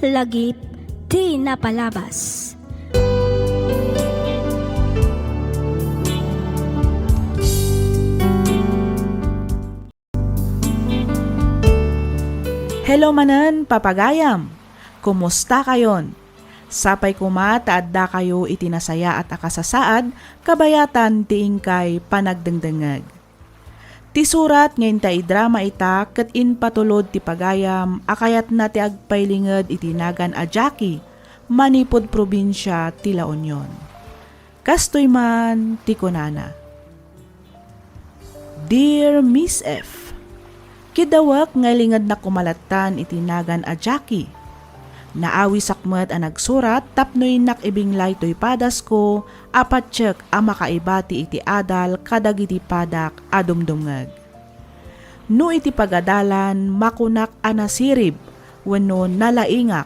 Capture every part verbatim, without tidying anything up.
Lagip ti napalabas. Hello manen, papagayam! Kumusta kayon? Sapay koma ta adda kayo iti nasayaat a kasasaad kabayatan ti inkay panagdengdengngeg. Ti surat nga inta idrama ita ket impatulod ti pagayam a kayatna ti agpailinged iti nagan a Jackie manipud probinsia ti La Union. Kastoy man ti kunana, "Dear Miss F, kiddawek nga ilingednak koma lattan iti nagan a Jackie. Naawisak met a nagsurat tapno innak ibinglay toy padasko a patiek a makaibati iti adal kadagiti padak a dumdumngeg. No iti pagadalan, makunak a nasirib wenno nalaingak.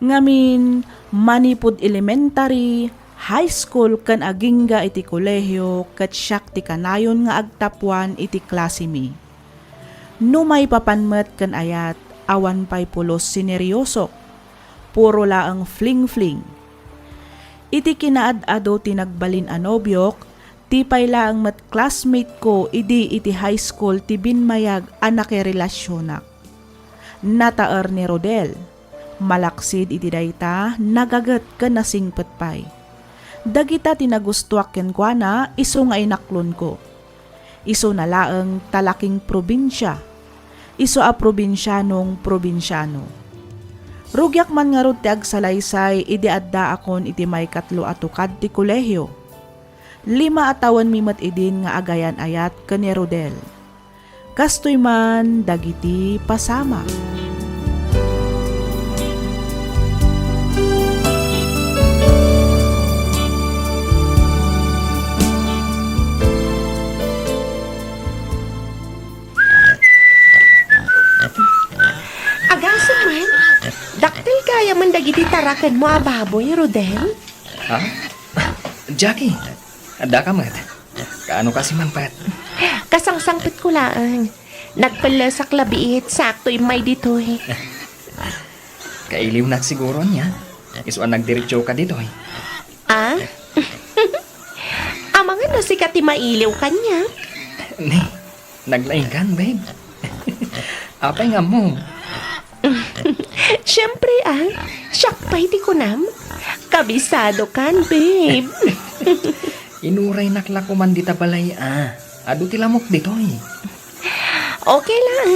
Ngamin, manipud elementary, high school ken agingga iti kolehio ket siak ti kanayon nga agtapuan iti klasemi. No maipapan met ken ayat, awan pay pulos sineryosok. Puro laeng fling-fling. Iti kinaad-ado ti nagbalin a nobiok, ti pay laeng met classmate ko idi iti high school ti binmayag a nakirelasionak. Nataer ni Rodel. Malaksid iti dayta, nagaget ken nasingpet pay. Dagita ti nagustuak kenkuana isu nga inaklonko. Isuna laeng talaking probinsia. Isu a probinsianong probinsiano. Rugiak man ngarud ti agsalaysay idi addaakon iti maikatlo a tukad ti kolehio. Lima a tawenmi met idin nga agayan-ayat ken ni Rodel. Kastoy man dagiti pasamak. Agasem man, dakkel gayamen dagiti tarakenmo a baboy, Rodel? Ha? Jackie, addaka met. Kaano kasi man, Pat? Kasangsangpetko laeng. Nagpellesak labiit, sakto immay ditoy. Kailiwnak siguro ania. Isu a nagdiretso ka ditoy. Ah? Amangan no sika ti mailiw kaniak? Ni, naglaingkan, babe. Apay nga ammo? Siyempre, ah. Siak pay ti kunam. Kabisado kan, babe. Inuraynak la koman dita balay, ah. Adu ti lamok ditoy. Okay lang.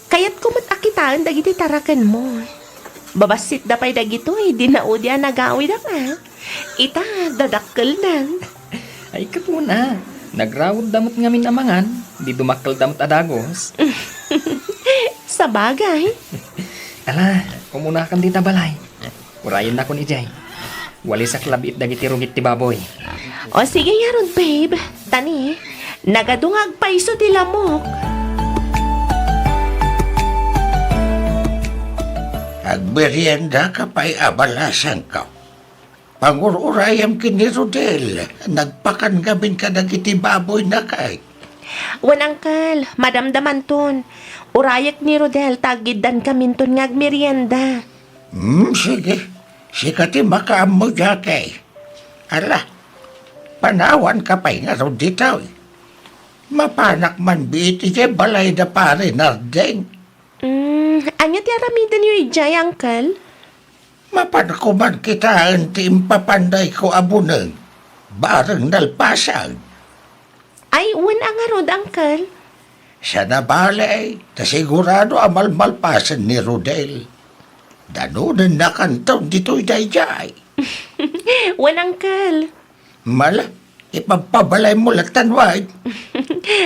Kayatko met a kitaen dagiti tarakenmo. Babassitda pay dagitoy, di naudi a nagawidak, ah. Ita, dadakkeldan. Ay, ket kuna, nagrawodda met ngamin a mangan, di dumakkelda met a dagus. Sabagay. Ala, umunakan dita balay. Urayennakon idiay. Walisak labiit dagiti rugit ti baboy. O sige ngarud, babe. Tani, nagadu nga agpayso ti lamok. Agmerienda ka pay a balasangko. Pangur-urayam ken ni Rodel, nagpakan ngamin kadagiti baboyna kay. Wen, uncle, madamdamanton. Urayek ni Rodel ta aggiddan kaminton nga agmerienda. Hmm, sige. Sika ti makaammo, Jackie. Ala, panawan ka pay ngarud ditoy. Mapanak man biit idiay balay da Pare Nardeng. Hmm, ania ti aramidenyo idiay, uncle? Mapanko man kitaen ti impapandayko a buneng, bareng nalpasan. Ay, wen a ngarud, uncle. Saan a bale, ta sigurado a malmalpasen ni Rodel. Danonennakanton ditoy daydiay. Wen, uncle. Mala, ipagpabalaymo lattan, wait.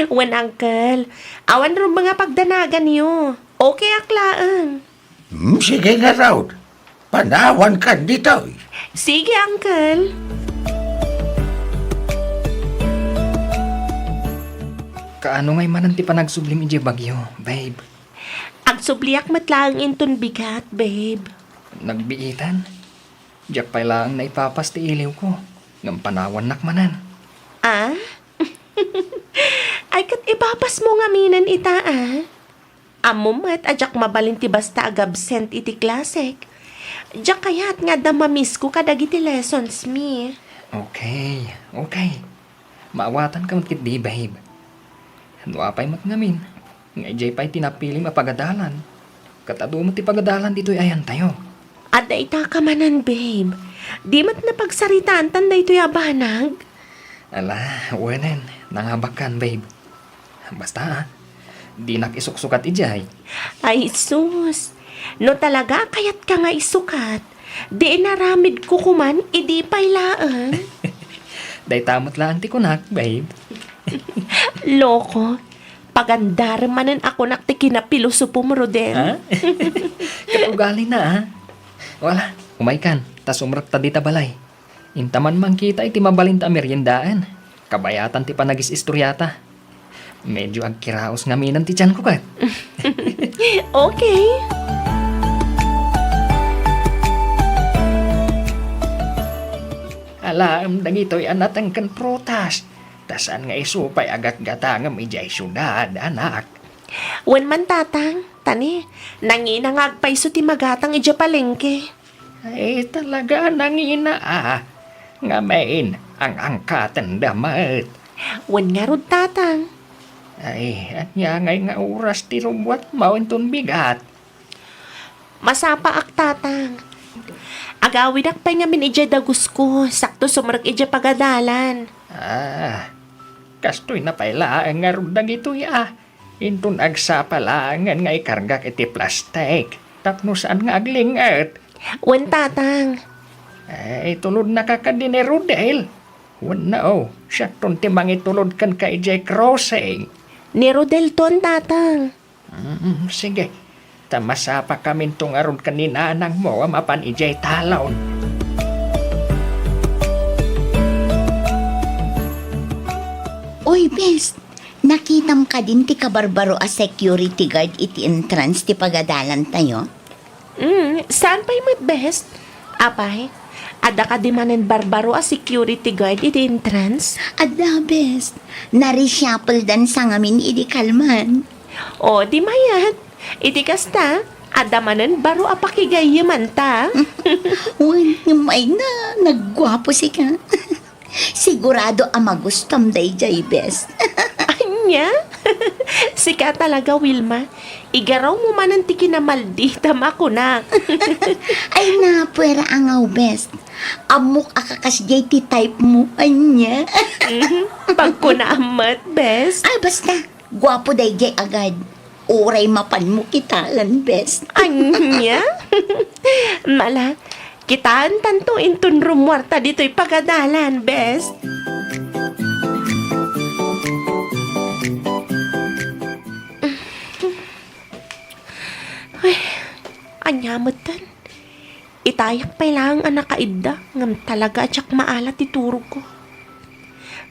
Wen, uncle. Awan rumbeng a pagdanaganyo. Okay ak laeng. Hmm, sige ngarud. Panawan kan ditoy. Sige, uncle. Kaano ngay manen ti panagsublim idiay bagyo, babe? Agsubliak met laeng inton bigat, babe. Nagbiitan? Diak pay laeng naipapas ti iliwko. Ngem panawannak manen. Ah? Ay, ket ipapasmo ngaminen ita, ah? Ammom met a diak mabalin ti basta agabsent iti klasek. Diak kayat nga adda mamisko kadagiti lessons mi. Okay, okay. Maawatanka met ketdi, babe. No apay met ngamin, nga idiay pay ti napilim a pagadalan, ket adu met ti pagadalan ditoy ayantayo. Adda ita ka manen, babe. Di met napagsaritaantan daytoy a banag? Ala, wenen, nangabakan, babe. Basta, ah, dinak isuksukat idiay. Ay, sus! No talaga a kayatka nga isukat, di inaramidko koman idi pay laeng. Dayta met laeng ti kunak, babe. Loko, pagandarem manen a kunak ti kinapilosopom, Rodel. Ha? Ket ugalina, ah. Wala, umaykan, ta sumrekta dita balay. Inta man mangkita iti mabalinta a meriendaen. Kabayatan ti panagis-istoriata. Medyo agkiraos ngaminen ti tianko ket. Okay. Alaem dagitoy a nateng ken prutas. Ta saan nga isu pay a gatgatangem idiay siudad, anak. Wen man, Tatang, ta ni, nangina nga agpayso ti magatang idiay palengke. Ay, talaga, nangina, ah. Ngamin, ang-angkatenda met. Wen ngarud, Tatang. Ay, ania ngay nga oras ti rubbuatmo inton bigat? Masapaak, Tatang. Agawidak pay ngamin idiay dagusko, sakto sumrek idiay pagadalan. Ah, kastoy na pay laeng ngarud dagitoy, ah. Inton agsapa laengen nga ikargak iti plastik tapno saan nga agling-et. Wen, Tatang. Eh, itulodnaka kadi ni Rodel? Wenno, siakton ti mangitulod kenka idiay crossing. Ni Rodelton, Tatang. Mm, sige. Ta masapakaminto ngarud ken ni nanangmo a mapan idiay talon. Oy, Bes, nakitam kadin ti kabarbaro a security guard iti entrance ti pagadalantayo? Mm, saan pay met, Bes? Apay, adda kadi manen barbaro a security guard iti entrance? Adda, Bes. Na-reshuffle-dan sa ngamin idi kalman. O, di mayat. Iti kasta, adda manen baro a pakigayyemanta. Wen, ngem ay na, nagguapo sika. Sigurado a magustom daydiay, Bes. Ania? Sika talaga, Wilma. Igarawmo manen ti kinamalditam a kunak. Ay, napuera a ngaw, Bes. Ammok a kakasdiay ti type mo. Ania? Mhm. Pagkunaam met, Bes. Ay, basta. Guapo daydiay agad. Uray mapanmo kitaen, Bes. Ania? Mala, kitaentanto inton rummuarta ditoy pagadalan, Bes. Ay, ania metten? Itayak pay laeng a nakaidda, ngem talaga a diak maala ti turogko.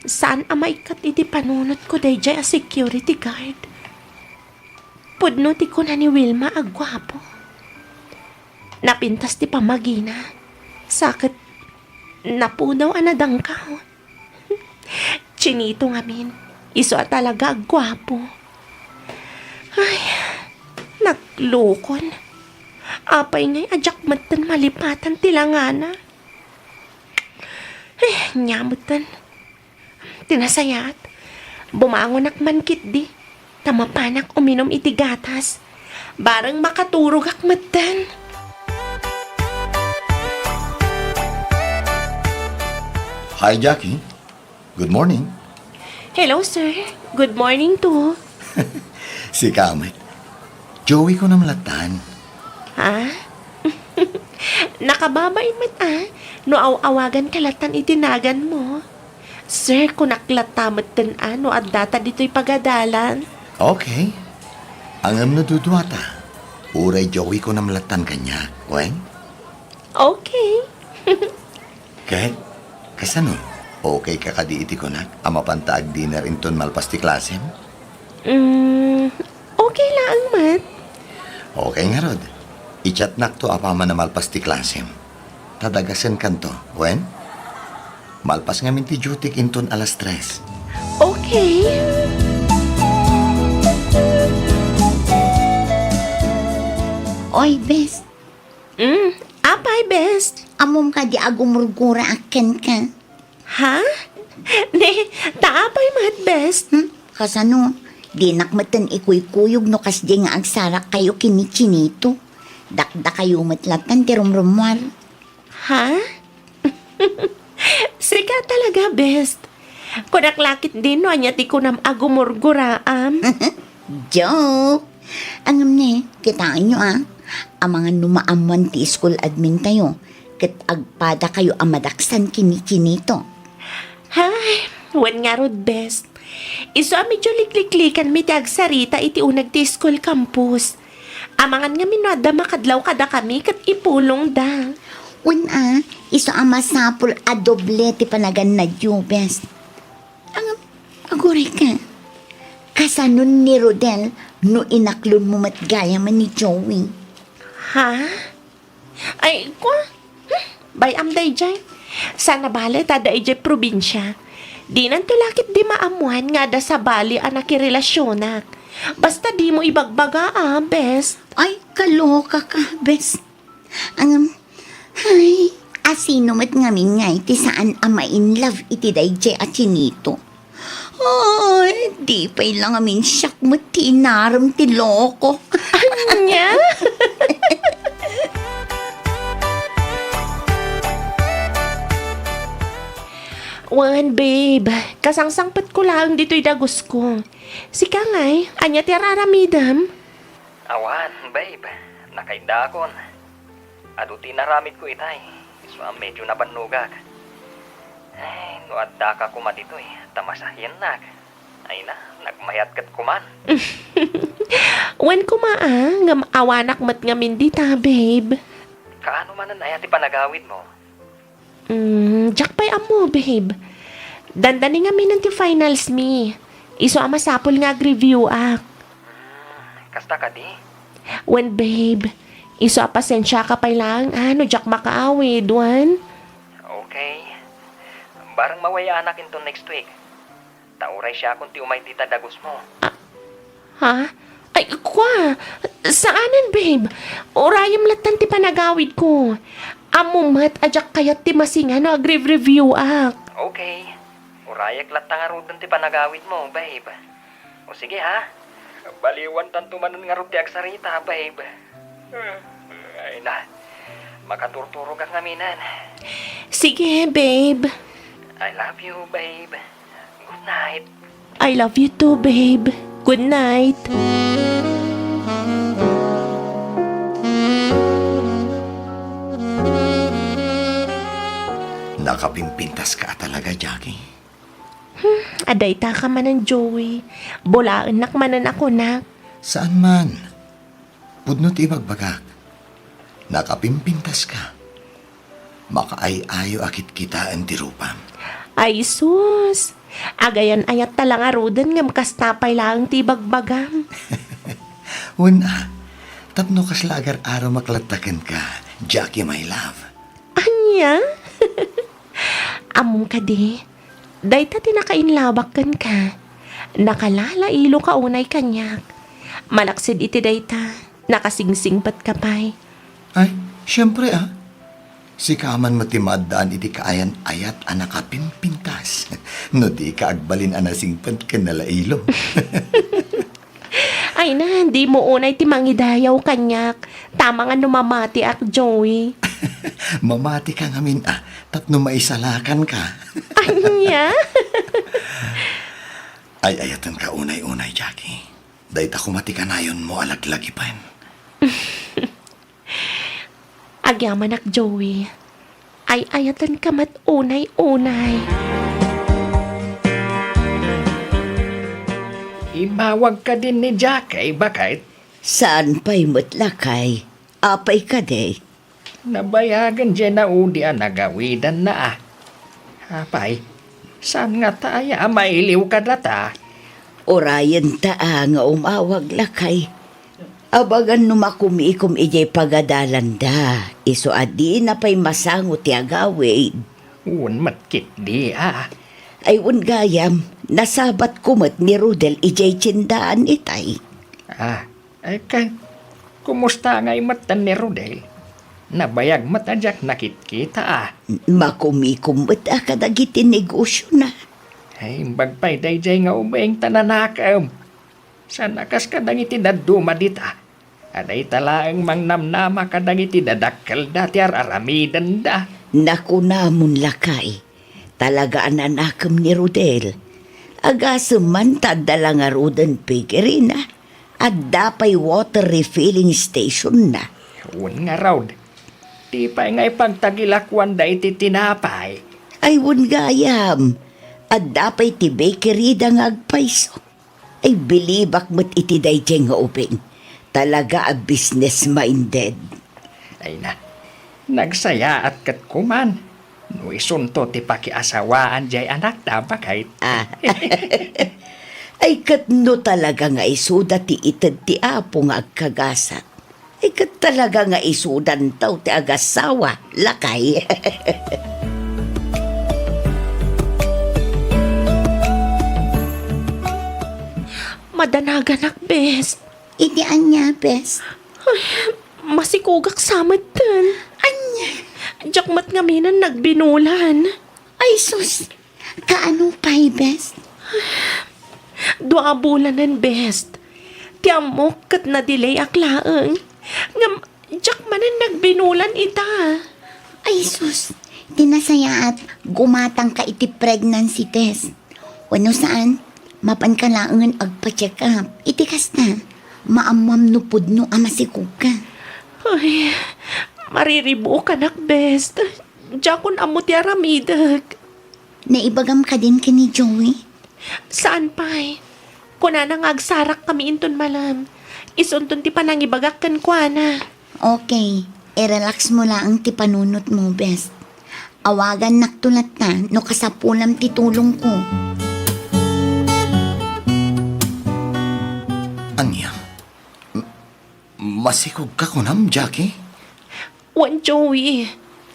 Saan a maikkat iti panunotko daydiay a security guard. Pudno ti kuna ni Wilma a guapo. Napintas ti pammagina. Sa ket napudaw a nadangkaw. Chinito ngamin, isu a talaga a guapo. Ay, naglukon. Apay ngay a diak metten malipatan ti langana? Ay, ania metten. Ti nasayaat, bumangonak man ketdi, ta mapanak uminum iti gatas. Bareng makaturogak metten. Hi, Jackie. Good morning. Hello, sir. Good morning too. Sika met. Joey ko naman latan. Ha? Nakababain met, ah, no aw-awagan ka latan iti nagan mo. Sir, kunak latta metten a no addata ditoy pagadalan. Okay. Ngem no duduata, uray Joey ko naman latan kaniak, wen? Okay. Ket, kasano? Okay ka kadi iti kunak a mapanta agdinner inton malpas ti klasem? Mm, okay laeng met. Okay ngarud. I-chatnak to apaman a malpas ti klasem. Ta dagasenkanto, wen? Malpas ngamin ti dutyk inton alas tres. Okay. Oy, bes. Mm, apay, bes? Ammom kadi a gumurguraak kenka? Ha? Ne, ta apay met, bes? Hmm? Kasano? Dinak metten ikuykuyog no kasdiay nga agsarakkayo ken ni Chinito. Dakdakayo met latta ti rumrummuar. Ha? Sika talaga, bes. Kunak la ketdi no ania ti kunam a gumurguraam. Joke! Ngem ne, kitaenyo a, amangan no maammoan ti school admin tayo, ket agpadakayo a madaksan ken ni Chinito. Hay, wen ngarud, bes. Isu a medyo likliklikanmi ti agsarita iti uneg ti school campus. Amangan ngamin no adda makadlaw kadakami ket ipulongda. Wen a, isu a masapul a doble ti panagannayo, bes. Ngem, agurayka. Kasanon ni Rodel no inaklonmo met gayam ni Joey? Ha? Ay, kua? Hmm, bay-am daydiay. Saan a bale ta adda idiay probinsia. Dinanto la ketdi maammoan nga adda sabali a nakirelasionak. Basta dimo ibagbaga, a, bes. Ay, kaloka ka, bes. Ngem, ay, asino met ngamin ngay ti saan a ma-in love iti daydiay a Chinito? Ay, di pay la ngamin siak met ti inarem ti loko. Ania? Wen, babe, kasangsangpetko laeng ditoy dagusko. Sika ngay, ania ti ar-aramidem? Awan, babe. Nakaiddaakon. Adu ti inaramidko itay. Isu a medyo napannugak. Ay, no addaka koma ditoy, ta masahiennak. Ay na, nagmayat ket koman. Wen koma a, ngem awanak met ngamin dita, babe. Kaano manen aya ti panagawidmo? Mm, diak pay ammo, babe. Dandani ngaminen ti finals mi. Isu a masapul nga agreview ak. Hmm, kasta kadi? Wen, babe. Isu a pasensiaka pay laeng a no diak makaawid, wen? Okay. Bareng mawayaanak inton next week. Ta uray siakon ti umay dita dagusmo. Ah, ha? Ay, kua, saanen, babe. Urayem lattan ti panagawidko. Ammom met a diak kayat ti masinga no agrevreviewak. Okay. Urayek latta ngaruden ti panagawidmo, babe. O sige, ha? Baliwantanto manen ngarud ti agsarita, babe. Ay na, makaturturogak ngaminen. Sige, babe. I love you, babe. Good night. I love you too, babe. Good night. Nakapimpintas ka talaga, Jackie. Hmm, adda ita ka manen, Joey. Bulaennak manen a kunak. Saan man. Pudno ti ibagbagak. Nakapimpintas ka. Makaay-ayo a kitkitaen ti rupam. Ay, sus! Agayan-ayatta la ngaruden ngem kasta pay laeng ti ibagbagam. Wen a, tapno kasla agar-aramak latta kenka, Jackie, my love. Ania? Ammom kadi, dayta ti nakainlabak kenka. Nakalalailo ka unay kaniak. Malaksid iti dayta, nakasingsingpet ka pay. Ay, siempre a. Sika man met ti maaddaan iti kaayan-ayat a nakapimpintas. No di ka agbalin a nasingpet ken nalailo. Ay na, dimo unay ti mangidayaw kaniak. Tama nga no mamatiak, Joey. Mamati ka ngamin a, tapno maisalakan ka. Ania? Ay, ayaten ka unay-unay, Jackie. Dayta koma ti kanayonmo a laglagipen. Agyamanak, Joey. Ay-ayaten ka met unay-unay. Immawag ka din ni Jack, ay baket? Saan pay met, lakay? Apay kadi? Nabayagen diay naudi a nagawidanna a. Apay, saan ngata aya a mailiw kadata? Urayenta a nga umawag, lakay. Abagan no makumikom idiay pagadalanda, isu a dina pay masango ti agawid. Wen met ketdi a. Ay, wen gayam, nasabatko met ni Rodel idiay tiendaan itay. Ah, ay ket, Kumusta ngay metten ni Rodel? Nabayag met a diak nakitkita a. Makumikom met a kadagiti negosiona. Ay, imbag pay daydiay nga ubing ta nanakem. Saan a kas kadagiti dadduma dita. A dayta laeng mangnamnama kadagiti dadakkelda ti ar-aramidenda. Nakunamon lakay, talaga a nanakem ni Rodel. Agasem man ta adda la ngaruden pigirina, adda pay water refilling stationna. Wen ngarud, ti pay nga ipagtagilakuanda iti tinapay. Ay, wen gayam, adda pay ti bakerida nga agpayso. Ay, bilibak met iti daydiay nga ubing. Talaga a business-minded. Ay na, nagsayaat ket kuman. No isunto ti pakiasawaan diay anakta, baket. Ah. Ay, ket no talaga nga isuda ti ited ti Apo nga agkagasat. Ay, ket talaga nga isudanto ti agasawa, lakay. Madanaganak, bes. Iti ania, bes? Ay, masikogak sa metten. Ania? Diak met ngaminen nagbinulan. Ay, sus! Kaano pay, bes? Dua a bulanen, bes. Ti ammok ket nadilayak laeng. Ngem, diak manen nagbinulan ita. Ay, sus! Ti nasayaat, gumatangka iti pregnancy test. Wenno saan, mapanka laengen agpa-check up. Iti kasta, maammoam no pudno a masikogka. Ay, mariribuokanak, bes. Diakon ammo ti aramidek. Naibagam kadin ken ni Joey? Saan pay. Kunana nga agsarakkami inton malem. Isunton ti panangibagak kenkuana. Okay, i-relax mo laeng ti panunotmo, bes. Awagannakto latta no kasapulam ti tulongko. Ania? M-, masikogka kunam, Jackie? Wen, Joey.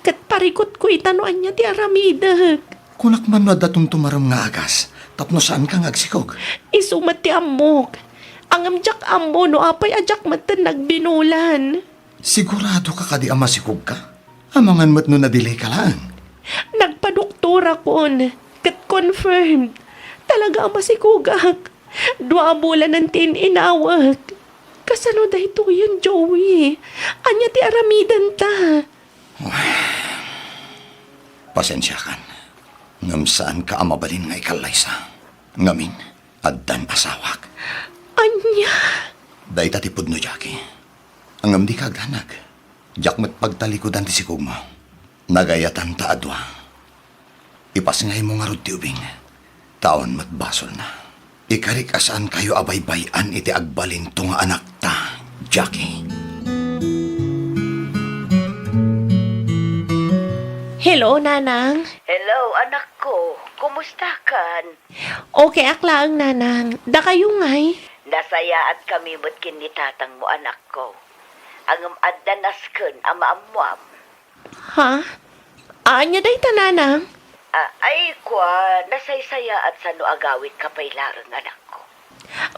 Ket parikutko ita no ania ti aramidek. Kunak man no adda tumtumarem nga agas, tapno saanka nga agsikog. Isu met ti ammok. Ngem diak ammo no apay a diak metten nagbinulan. Siguradoka kadi a masikogka? Amangan met no nadilayka laeng. Nagpadoktorakon, ket confirmed. Talaga a masikogak. Dua a bulanen ti in-inawek. Kasano daytoyen, Joey? Ania ti aramidenta? Pasensiakan. Ngem saanka a mabalin nga ikallaysa. Ngamin, addan asawak. Ania? Dayta ti pudno, Jackie. Ngem dika agdanag. Diak met pagtalikudan ti sikogmo. Nagayatan ta a dua. Ipasngaymo ngarud ti ubing. Ta awan met basolna. Ikarik a saankayo a baybay-an iti agbalinto nga anakta, Jackie. Hello, Nanang. Hello, anakko. Kumustakan? Okay ak laeng, Nanang. Dakayo ngay? Nasayaatkami met ken ni tatangmo, anakko. Ngem adda nasken a maammoam. Ha? Ania dayta, Nanang? A-, ay, kua, nasaysayaat sano agawidka pay laeng, anakko.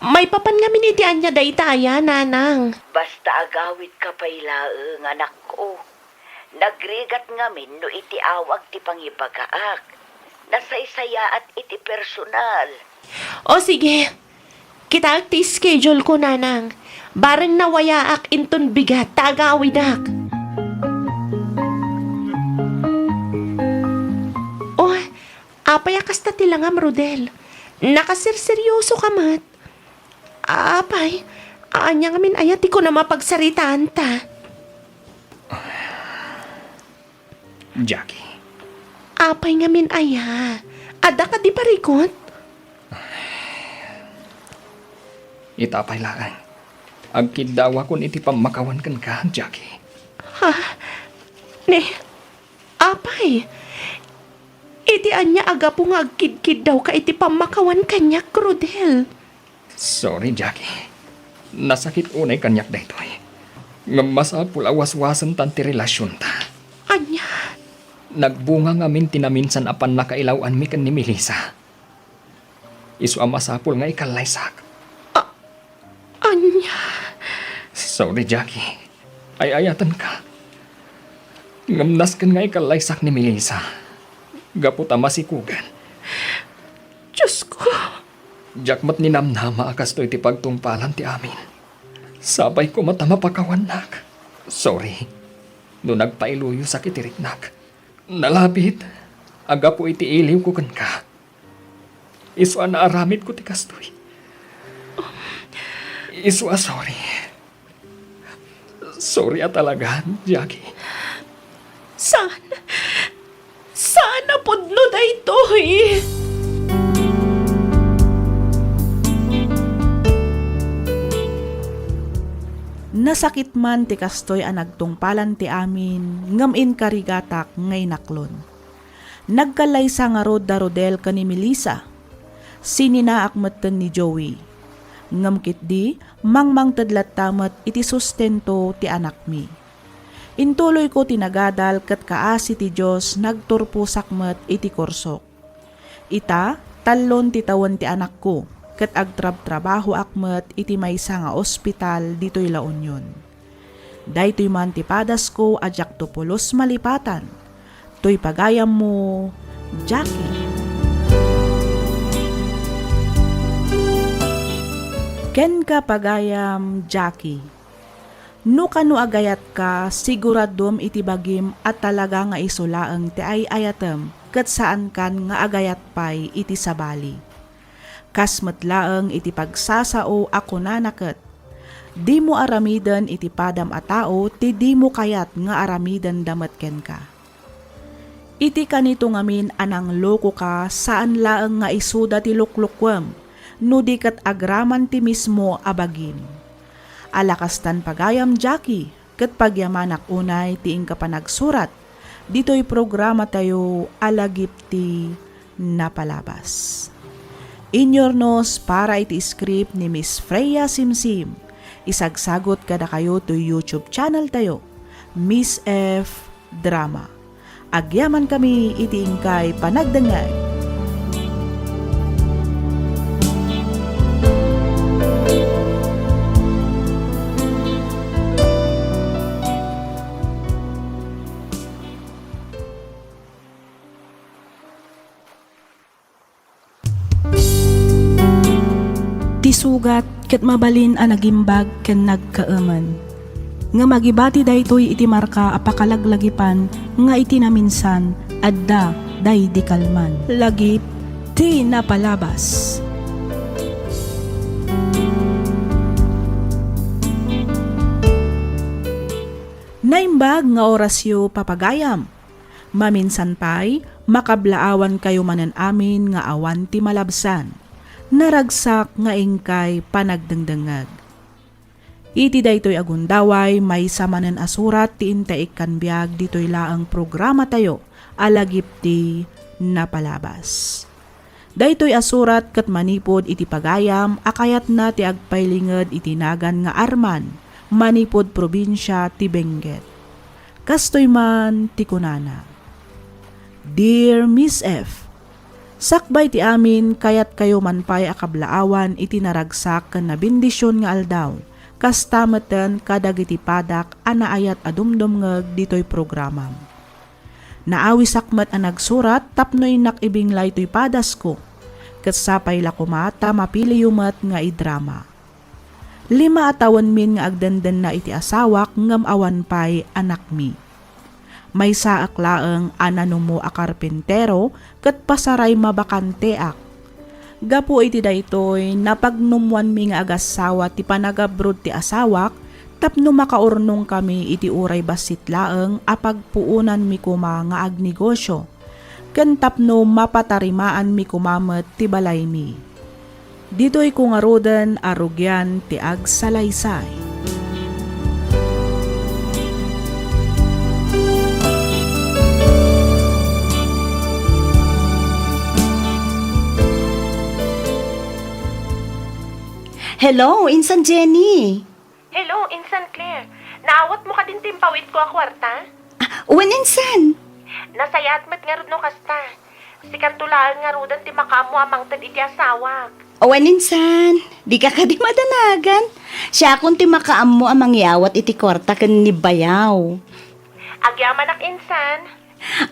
Maipapan ngamin iti ania dayta aya, Nanang? Basta agawidka pay laeng, anakko. Nagrigat ngamin no iti awag ti pangibagaak. Nasaysayaat iti personal. O sige, kitaek ti schedule ko, Nanang. Bareng nawayaak inton bigat ta agawidak. O, apay a kasta ti langam, Rodel? Nakaserseryoso ka met. Apay, ania ngamin aya ti kunam a pagsaritaanta? Jackie. Apay ngamin aya? Adda kadi parikut? Ita pay laeng. Agkiddawakon iti pammakawan kenka, Jackie. Ha? Ne, apay? Iti ania a gapu nga agkidkiddawka iti pammakawan kaniak, Rodel? Sorry, Jackie. Nasakit unay kaniak daytoy. Ngem masapul a waswasentan ti relasionta. Ania? Nagbunga ngamin ti naminsan a pannakailaw-anmi ken ni Melissa. Isu a masapul nga ikallaysak. A-, ania? Sorry, Jackie. Ay-ayatenka. Ngem nasken nga ikallaysak ni Melissa gapu ta masikogen. Diosko! Diak met ninamnama a kastoy ti pagtungpalan ti amin. Sapay koma ta mapakawannak. Sorry no nagpailuyosak iti riknak. Nalabit a gapu iti iliwko kenka. Isu a naaramidko ti kastoy. Isu a sorry. Sorry a talaga, Jackie. Saan? Saan a pudno daytoy? Nasakit man ti kastoy a nagtungpalan ti amin, ngem inkarigatak nga inaklon. Nagkallaysa ngarud da Rodel ken ni Melissa. Sininaak metten ni Joey. Ngem ketdi, mangmangted latta met iti sustento ti anakmi. Intuloyko ti nagadal ket kaasi ti Dios nagturposak met iti kursok. Ita, tallon ti tawen ti anakko, ket agtrabtrabahoak met iti maysa nga ospital ditoy La Union. Daytoy man ti padasko a diakto pulos malipatan. Toy pagayammo, Jackie. Kenka pagayam, Jackie. No kano agayatka, siguradom iti bagim a talaga nga isu laeng ti ay-ayatem ket saankan nga agayat pay iti sabali. Kas met laeng iti pagsasao a kunana ket, "Dimo aramiden iti padam a tao ti dimo kayat nga aramidenda met kenka." Iti kanito ngamin a nanglokoka, saan laeng nga isuda ti luklokuem, no di ket agraman ti mismo a bagim. Ala kastan pagayam, Jackie, ket pagyamanak unay ti inka panagsurat ditoy programatayo a Lagip ti Napalabas. Inyurnos para iti script ni Miss Freya Simsim. Isagsagut kadakayo toy YouTube channel tayo, Miss F Drama. Agyamankami iti inkay panagdengngeg. Ti sugat ket mabalin a nagimbag ken nagkaemen. Ngem agibati daytoy iti marka a pakalaglagipan nga iti naminsan, adda daydi kalman. Lagip ti Napalabas. Naimbag nga orasyo, papagayam. Maminsan pay, makablaawankayo manen amin nga awan ti malabsan. Naragsak nga inkay panagdengdengngeg. Iti daytoy a gundaway, maysa manen a surat ti intaikkan biag ditoy laeng programatayo a Lagip ti Napalabas. Daytoy a surat ket manipud iti pagayam a kayatna ti agpailinged iti nagan nga Arman manipud probinsia ti Benguet. Kastoy man ti kunana, "Dear Miss F, sakbay ti amin, kayatkayo man pay a kablaawan iti naragsak ken nabendision nga aldaw, kasta metten kadagiti padak a naayat a dumdumngeg ditoy programam. Naawisak met a nagsurat tapno innak ibinglay toy padasko, ket sapay la koma ta mapiliyo met nga idrama. Lima a tawenmin nga agdendenna iti asawak ngem awan pay anakmi. Maysaak laeng a nanumo a karpintero ket pasaray mabakanteak. Gapu iti daytoy, napagnumoanmi nga agassawa ti panagabrod ti asawak tapno makaurnongkami iti uray bassit laeng a pagpuonanmi koma nga agnegosio, ken tapno mapatarimaanmi koma met ti balaymi. Ditoyko ngaruden a rugian ti agsalaysay." Hello, insan Jenny. Hello, insan Claire. Naawatmo kadin ti impawidko a kuarta? Ah, wen, insan. Nasayaat met ngarud no kasta. Sikanto laeng ngaruden ti makaammo a mangted iti asawak. Awan insan, dika kadi madanagan. Siakon ti makaammo a mangyawat iti kuarta ken ni Bayaw. Agyamanak insan.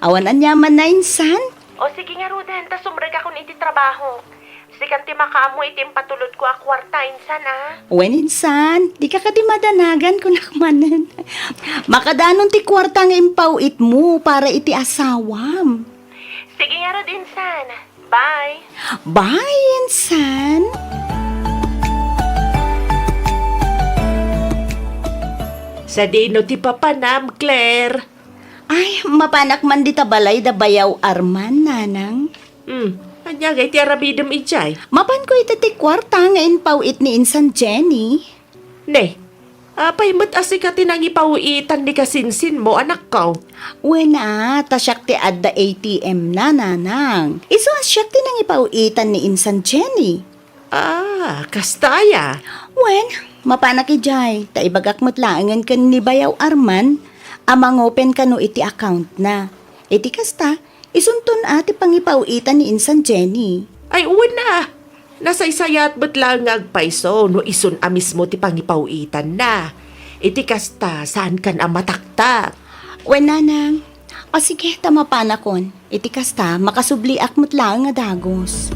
Awan aniamanna insan? O sige ngaruden, ta sumrekakon iti trabaho. Sikan ti makaammo iti impatulodko a kuarta insan, a? Wen insan, dika kadi madanagan kunak manen. Makadanon ti kuarta nga impaw-itmo para iti asawam. Sige ngarud insan. Bye. Bye, insan. Sadino ti papanam, Claire? Ay, mapanak man dita balay da Bayaw Arman, nanang. Hmm, ania ngay ti aramidem idiay? Mapanko ita ti kuarta nga impaw-it ni insan Jenny. Ne, apay met a sika ti nangipaw-itan ni kasinsinmo, anakko? Wen a, ta siak ti adda A T M na, nanang. Isu a siak ti nangipaw-itan ni insan Jenny. Ah, kasta aya? Wen, mapanak idiay, ta ibagak met laengen ken ni Bayaw Arman a mangopen kano iti account na. Iti kasta, isunton a ti pangipaw-itan ni insan Jenny. Ay, wen a. Nasaysayaat met laeng nga agpayso no isun a mismo ti pangipaw-itanna. Iti kasta, saankan a mataktak. Wen, nanang. O sige, ta mapanakon. Iti kasta, makasubliak met laeng a dagus.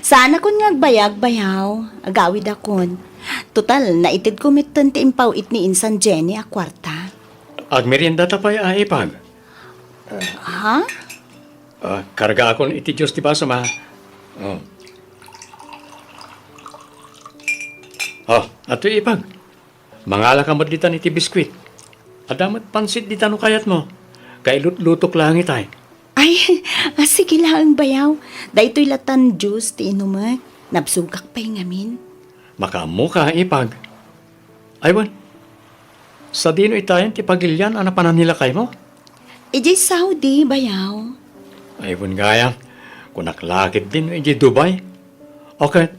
Saanakon nga agbayag, Bayaw. Agawidakon. Total, naitedko metten ti impaw-it ni insan Jenny a kuarta. Agmeriendata pay a ipag? Ha? Ah, kargaakon iti juice ti basom, a. Oh. Oh, adtoy ipag. Mangalaka met ditan iti biskuit. Adda met pansit ditan no kayatmo. Kailutlutok laeng itay. Ay, ah, sige laeng, Bayaw. Daytoy latan juice ti inumek. Nabsogak pay ngamin. Makaammoka, ipag. Ay, wen. Sadino itayen ti pagilian a napanan ni lakaymo? Idiay Saudi, Bayaw. Ay, wen gayam. Kunak la ketdin no idiay Dubai. Okay.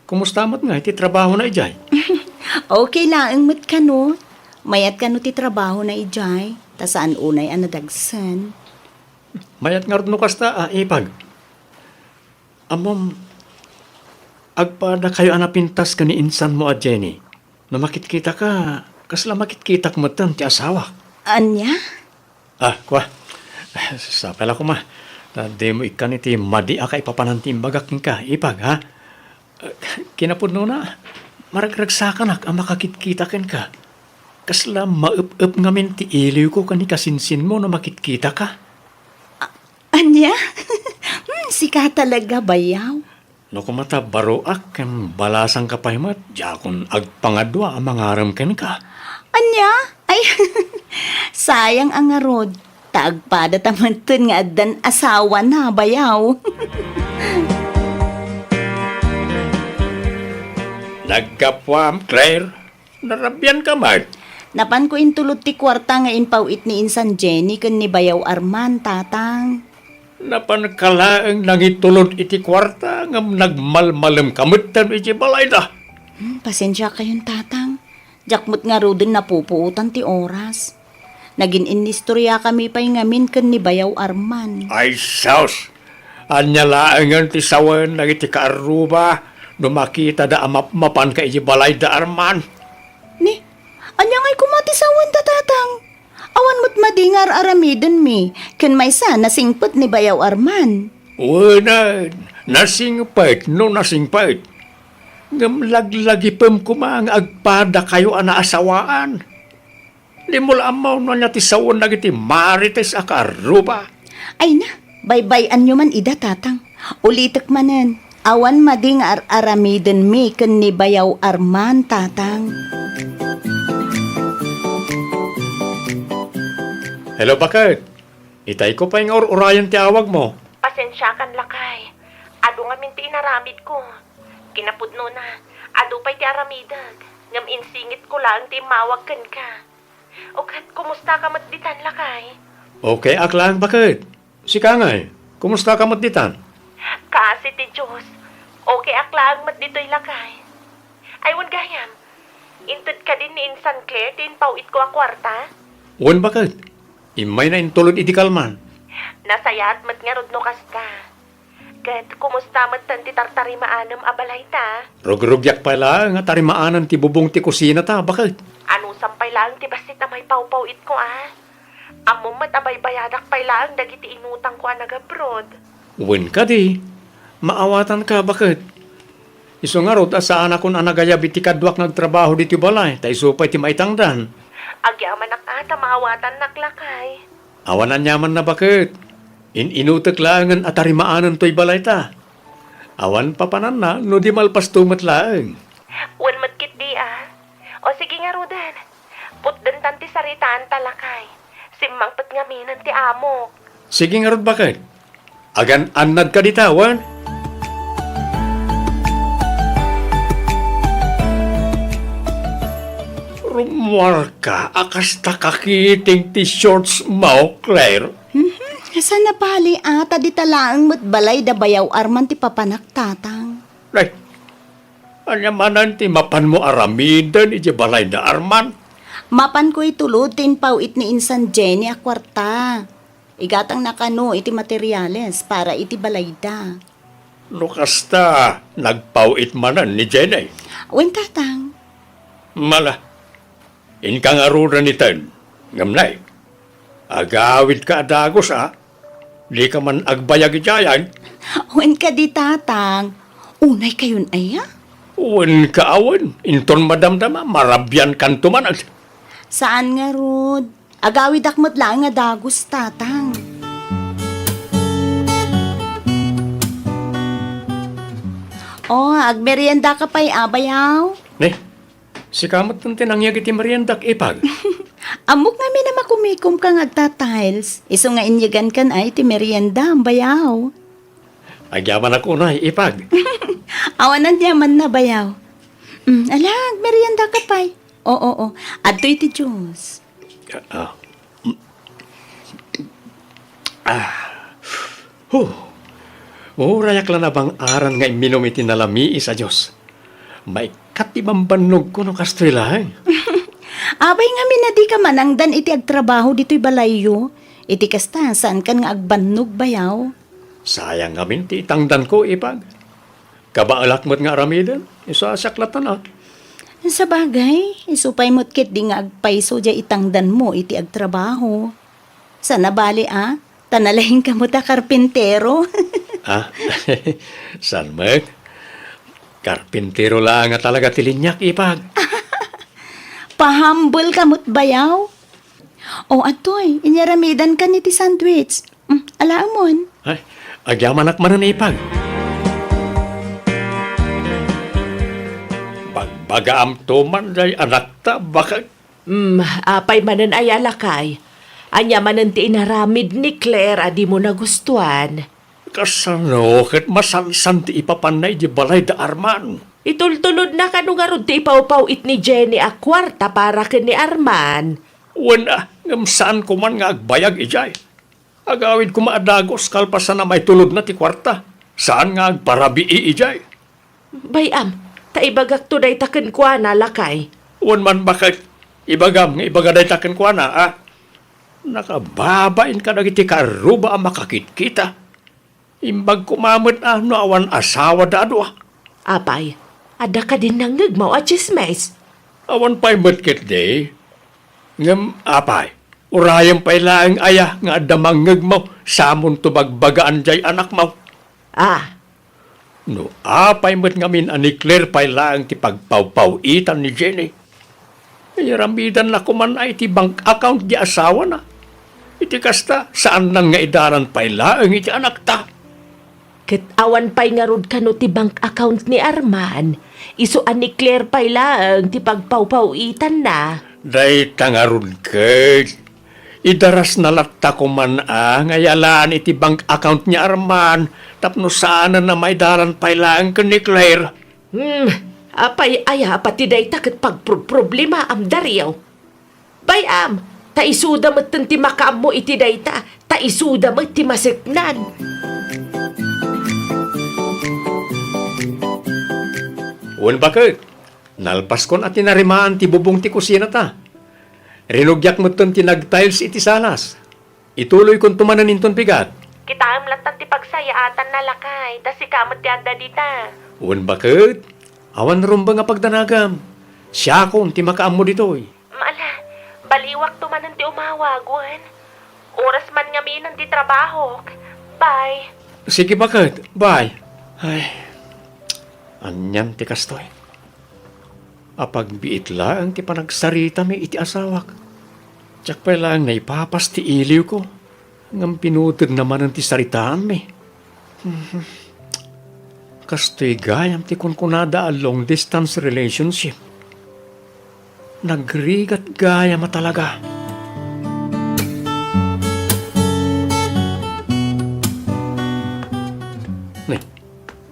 Kumusta met ngay ti trabahona idiay? Okay laeng met kano. Mayat kano ti trabahona idiay, ta saan unay a nadagsen. Mayat ngarud no kasta, a, ipag. Ammom, agpadakayo a napintas ken ni insanmo a Jenny. No makitkitaka, kasla makitkitak metten ti asawak. Ania? Ah, kua. Sapay la koma. Ta dimo ikkan iti madi a kaipapanan ti imbagak kenka, ipag, ha? Kinapudnona, maragragsakanak a makakitkita kenka. Kasla maep-ep ngamin ti iliwko ken ni kasinsinmo no makitkitaka. Ania? Hmm, sika talaga, Bayaw. No koma ta baroak ken balasangka pay met, diakon agpangadua a mangarem kenka. Ania? Ay, sayang a ngarud. Ta agpadata metten nga addan asawana, Bayaw. Naggapuam, Claire. Narabianka met. Napanko intulod ti kuarta nga impaw-it ni insan Jenny ken ni Bayaw Arman, Tatang. Napanka laeng nangitulod iti kuarta ngem nagmalmalemka metten iti balayda. Hmm, pasensiakayon, Tatang. Diak met ngaruden napupuotan ti oras. Nagin-innistoriakami pay ngamin ken ni Bayaw Arman. Ay sus! Ania laengen ti sawen dagiti kaarruba no makitada a mapmapanka iti balayda, Arman? Ni, ania ngay koma ti sawenda, Tatang? Awan met madi nga ar-aramidenmi, ken maysa nasingpet ni Bayaw Arman. Wen, nasingpet no nasingpet. Ngem laglagipem koma nga agpadakayo a naasawaan. Dimo la ammo no ania ti sawen dagiti marites a kaarruba. Ay na, baybay-anyo man ida, Tatang. Ulitek manen, awan madi nga ar-aramidenmi ken ni Bayaw Arman, Tatang. Hello, baket. Itayko pay nga ur-urayen ti awagmo. Pasensiakan, lakay. Adu ngamin ti inaramidko. Kinapudnona, adu pay ti aramidek, ngem insingitko laeng ti immawag kenka. O ket, kumustaka met ditan, lakay? Okay ak laeng, baket. Sika ngay, kumustaka met ditan? Kaasi ti Dios, okay ak laeng met ditoy, lakay. Ay, wen gayam, inted kadi ni Insan Claire ti impaw-itko a kuarta? Wen, baket. Immayna intulod idi kalman. Nasayaat met ngarud no kasta. Ket kumusta metten ti tartarimaanem a balayta? Rugrugiak pay laeng a tarimaanen ti bubong ti kusinata, baket. Anusam pay laeng ti bassit a maipawpaw-itko a? Ammom met a baybayadak pay laeng dagiti inutangko a nagabroad. Wen kadi, maawatanka, baket. Isu ngarud a saanakon a nagayab iti kaduak nga agtrabaho ditoy balay, ta isu pay ti maitangdan. Agyamanak a ta maawatannak, lakay. Awan aniamanna, baket. In-inutek laengen a tarimaanen toy balayta. Awan papananna no di malpasto met laeng. Wen met ketdi a. O sige ngaruden. Putdentan ti saritaanta, lakay. Simmangpet ngaminen ti amok. Sige ngarud, baket. Agan-annad kadi ta, wen? Rummuarka a kasta kakiting ti shorts mo, Claire. Mhm. Saan a bali a, ta dita laeng met balay da bayaw Arman ti papanak, tatang. Ay, ania manen ti mapanmo aramiden iti balay da Arman? Mapanko itulod ti inpaw-it ni insan Jenny a kuarta. Igatangna kano iti materiales para iti balayda. No kasta, nagpaw-it manen ni Jenny? Wen, tatang. Mala, inka ngaruden iten. Ngem nay, agawidka a dagus a. Dika man agbayag idiayen. Wen kadi, tatang. Unay kayon aya? Wen ka awen. Inton madamdama, marabiankanto manen. Saan ngarud. Agawidak met laeng a dagus, tatang. O, agmeriendaka pay a, bayaw? Ne, sika met ti nangyeg iti meriendak, ipag. Ammok ngamin a makumikomka nga agta-tiles. Isu nga inyegankan ay ti merienda, bayaw. Agyamanak unay, ipag. Awan aniamanna, bayaw. Mm, ala, agmeriendaka pay. Oo, oo. Adtoy ti juice. Ah. Ah. Huh. Urayak la nabang-aran nga imminum iti nalamiis a juice. Maikkat ti bambannogko no kastoy laeng. Apay ngamin a dika manangdan iti agtrabaho ditoy balayyo? Iti kasta, saankan nga agbannog, bayaw? Sayang ngamin ti itangdanko, ipag. Kabaelak met nga aramiden, isu a siak lattan a. Sabagay, isu pay met ketdi nga agpayso diay itangdanmo iti agtrabaho. Saan a bali a, ta nalaingka met a karpintero. Ah, saan met? Karpintero laeng a talaga ti liniak, ipag. Pahambelka met, bayaw. O, adtoy, inyaramidankan iti sandwich. Mm, alaemon. Ay, agyamanak manen, ipag. Bagbagaamto man diay anakta, baket. Mm, apay manen aya, lakay? Ania manen ti inaramid ni Claire a dimo nagustuan? Kasano ket masansan ti ipapanna iti balay da Arman? Itultulodna kano ngarud ti ipawpaw-it ni Jenny a kuarta para ken ni Arman? Wen a, ngem saanko man nga agbayag idiay. Agawid koma a dagus kalpasan a maitulodna ti kuarta. Saan nga agparabii idiay. Bay-am, ta ibagakto dayta kenkuana, lakay. Wen man, baket, ibagam nga ibaga dayta kenkuana, a? Nakababain kadagiti kaarruba a makakitkita. Imbag koma met a no awan asawada a dua. Apay, adda kadin nangngegmo a tsismis? Awan pay met ketdi. Ngem apay, urayem pay laeng aya nga adda mangngegmo samonto bagbagaan diay anakmo? Ah. No apay met ngamin a ni Claire pay laeng ti pagpawpaw-itan ni Jenny? Yaramidanna koman a iti bank account di asawana. Iti kasta, saannan nga idalan pay laeng iti anakta. Ket awan pay ngarud kano ti bank account ni Arman, isu a ni Claire pay laeng ti pagpawpaw-itanna. Dayta ngarud ket, idarasna latta koman a nga iyalaan iti bank account ni Arman tapno saanen a maidalan pay laeng ken ni Claire. Hmm, apay aya a pati dayta ket pagproproblemaam, Dario? Bay-am, ta isuda metten ti makaammo iti dayta, ta isuda met ti maseknan. Wen, baket, nalpaskon a tinarimaan ti bubong ti kusinata. Rinugiak metten ti nag-tiles iti salas. Ituloykonto manen inton bigat. Kitaem lattan ti pagsayaatanna, lakay, ta sika met ti adda dita. Wen baket, awan rumbeng a pagdanagam. Siakon ti makaammo ditoy. Ala, baliwakto manen ti umawag, wen. Oras man ngamin ti trabahok. Bye. Sige baket, bye. Ay, anian ti kastoy? Apagbiit laeng ti panagsaritami iti asawak. Diak pay laeng naipapas ti iliwko, ngem pinutegna manen ti saritaanmi. Mhm. Kastoy gayam ti kunkunada a long distance relationship. Nagrigat gayam a talaga. Ne,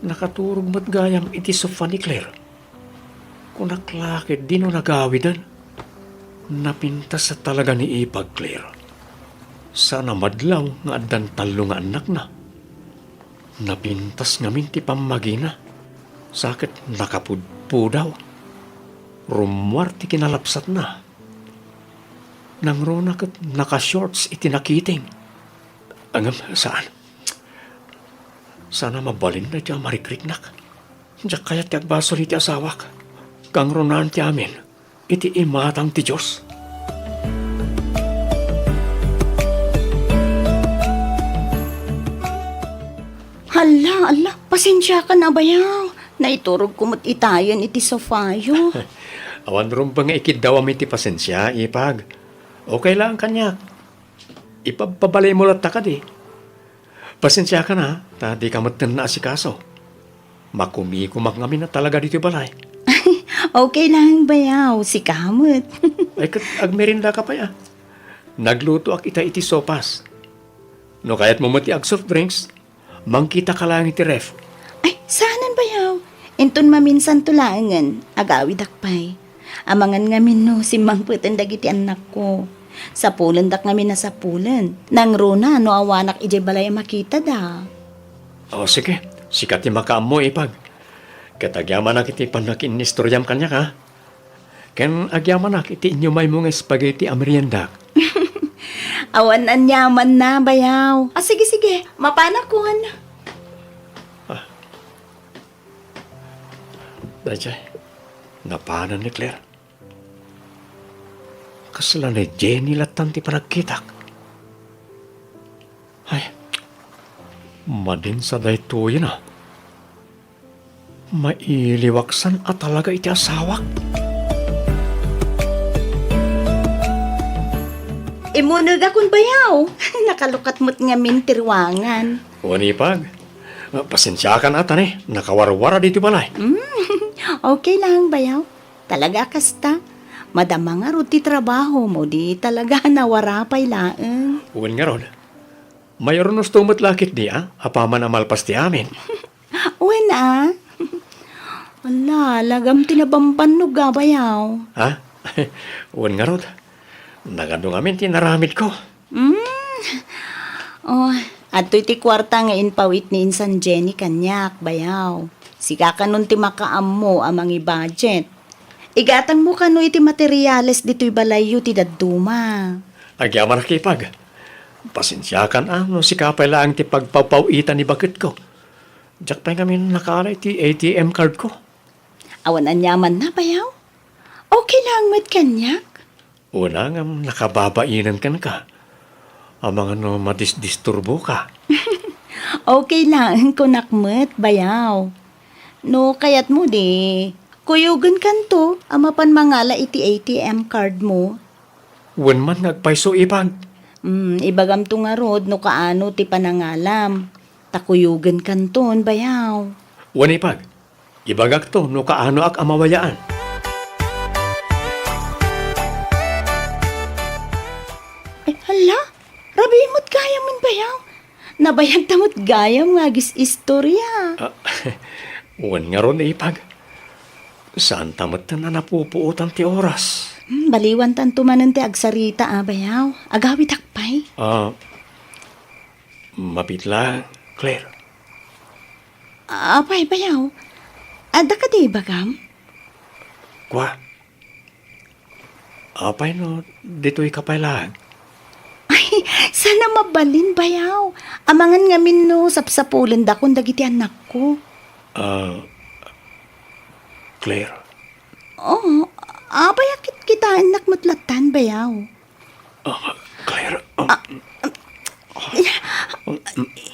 nakaturog met gayam iti sofa ni Claire. Kunak la ketdi no nagawiden. Napintas a talaga ni Ipag, Claire. Saan a madlaw nga addan tallo nga annakna. Napintas ngamin ti pammagina. Sa ket nakapudpudaw. Rummuar ti kinalapsatna. Nangruna ket naka-shorts iti nakiting. Ngem saan. Saan a mabalin daytoy a marikriknak. Diak kayat ti agbasol iti asawak. Kangrunaan ti amin iti imatang ti Dios. Hala, hala, pasensiakan a bayaw. Naiturogko met itayen iti sofayo. Awan rumbeng nga ikiddawam iti pasensia, Ipag. Okay lang kaniak. Ipabpabalaymo latta kadi. Pasensiakan a, ta dika metten naasikaso. Makumikumak ngamin a talaga ditoy balay. Okay lang, bayaw. Sika met. Ay, ket agmerendaka pay a. Naglutoak ita iti sopas. No kayatmo met ti ag-soft drinks, mangkitaka laeng iti ref. Ay, saanen, bayaw. Inton maminsanto laengen, agawidak pay. Amangan ngamin no simmangpeten dagiti annakko. Sapulendak ngamin a sapulen. Nangruna no awanak idiay balay a makitada. O, sige. Sika ti makaammo, Ipag. Ket agyamanak iti pannakiinnistoriam kaniak, ha? Ken agyamanak iti inyumaymo nga spaghetti a meriendak. Awan aniamanna, bayaw. A, sige, sige. Mapanakon. Ah. Daydiay, napanan ni Claire. Kasla ni Jenny lattan ti panagkitak. Ay, madin sa daytoyen a. Mailiwaksan a talaga iti asawak. Immunegakon, bayaw. Nakalukat met ngamin ti ruangan. Wen, Ipag. Pasensiakan a ta ne, nakawarwara ditoy balay. Mm, okay lang, bayaw. Talaga a kasta. Madama ngarud ti trabaho mo, di talaga nawara pay laeng. Wen ngarud. Mayornosto met la ketdi a, apaman a malpas ti amin. Wen a. Ala, lagam ti nabambannog a, bayaw. Ha? Wen ngarud. Nagadu ngamin ti inaramidko. Mm. Oh, adtoy ti kuarta nga inpawit ni insan Jenny kaniak, bayaw. Sika kanon ti makaammo a mangi-budget. Igatangmo kano iti materiales ditoy balayyo ti dadduma. Agyamanak, Ipag. Pasensiakan a no sika pay laeng ti pagpawpaw-itan ni baketko. Diak pay ngamin nakaala iti A T M cardko. Awan aniamanna, bayaw. Okay lang met kaniak. Una ngem nakababainen kenka. Amangan no madisdisturboka. Okay laeng, kunak met, bayaw. No kayatmo di, kuyogenkanto a mapan mangala iti A T M cardmo. Wen man nga agpayso, Ipag. Mm, ibagamto ngarud no kaano ti panangalam. Ta kuyogenkanton, bayaw. Wen, Ipag. Ibagakto no kaanoak a mawayaan. Ay, hala! Rabii met gayam, bayaw. Nabayagta met gayam nga agis-istorya. Ah, wen ngarud, Ipag. Saanta met a napupuotan ti oras. Hmm, baliwantanto manen ti agsarita a, bayaw. Agawidak pay. Ah, mabiit la, Claire. Apay, bayaw? Adda kadi ibagam? Kua. Apay no ditoy ka pay laeng? Ay, Saan a mabalin, bayaw. Amangan ngamin no sapsapulendakon dagiti annakko. Ah, Claire. Oo, apay a kitkitaennak met lattan, bayaw? Ah, Claire, ah, Ah, ah,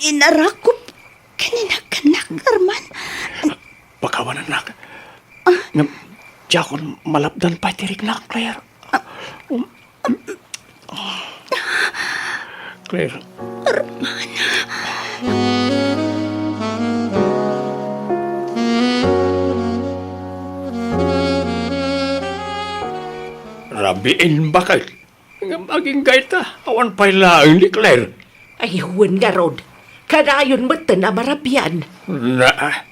inarakop ken inagkannak, Arman. Pakawanennak. Ah. Ngem, diakon malapdan pay ti riknak, Claire. Ah. Um, Claire. Arman. Rabiin, baket. Ngem agingga ita, awan pay laeng ni Claire. Ay, wen ngarud. Kanayon metten a marabian. Na,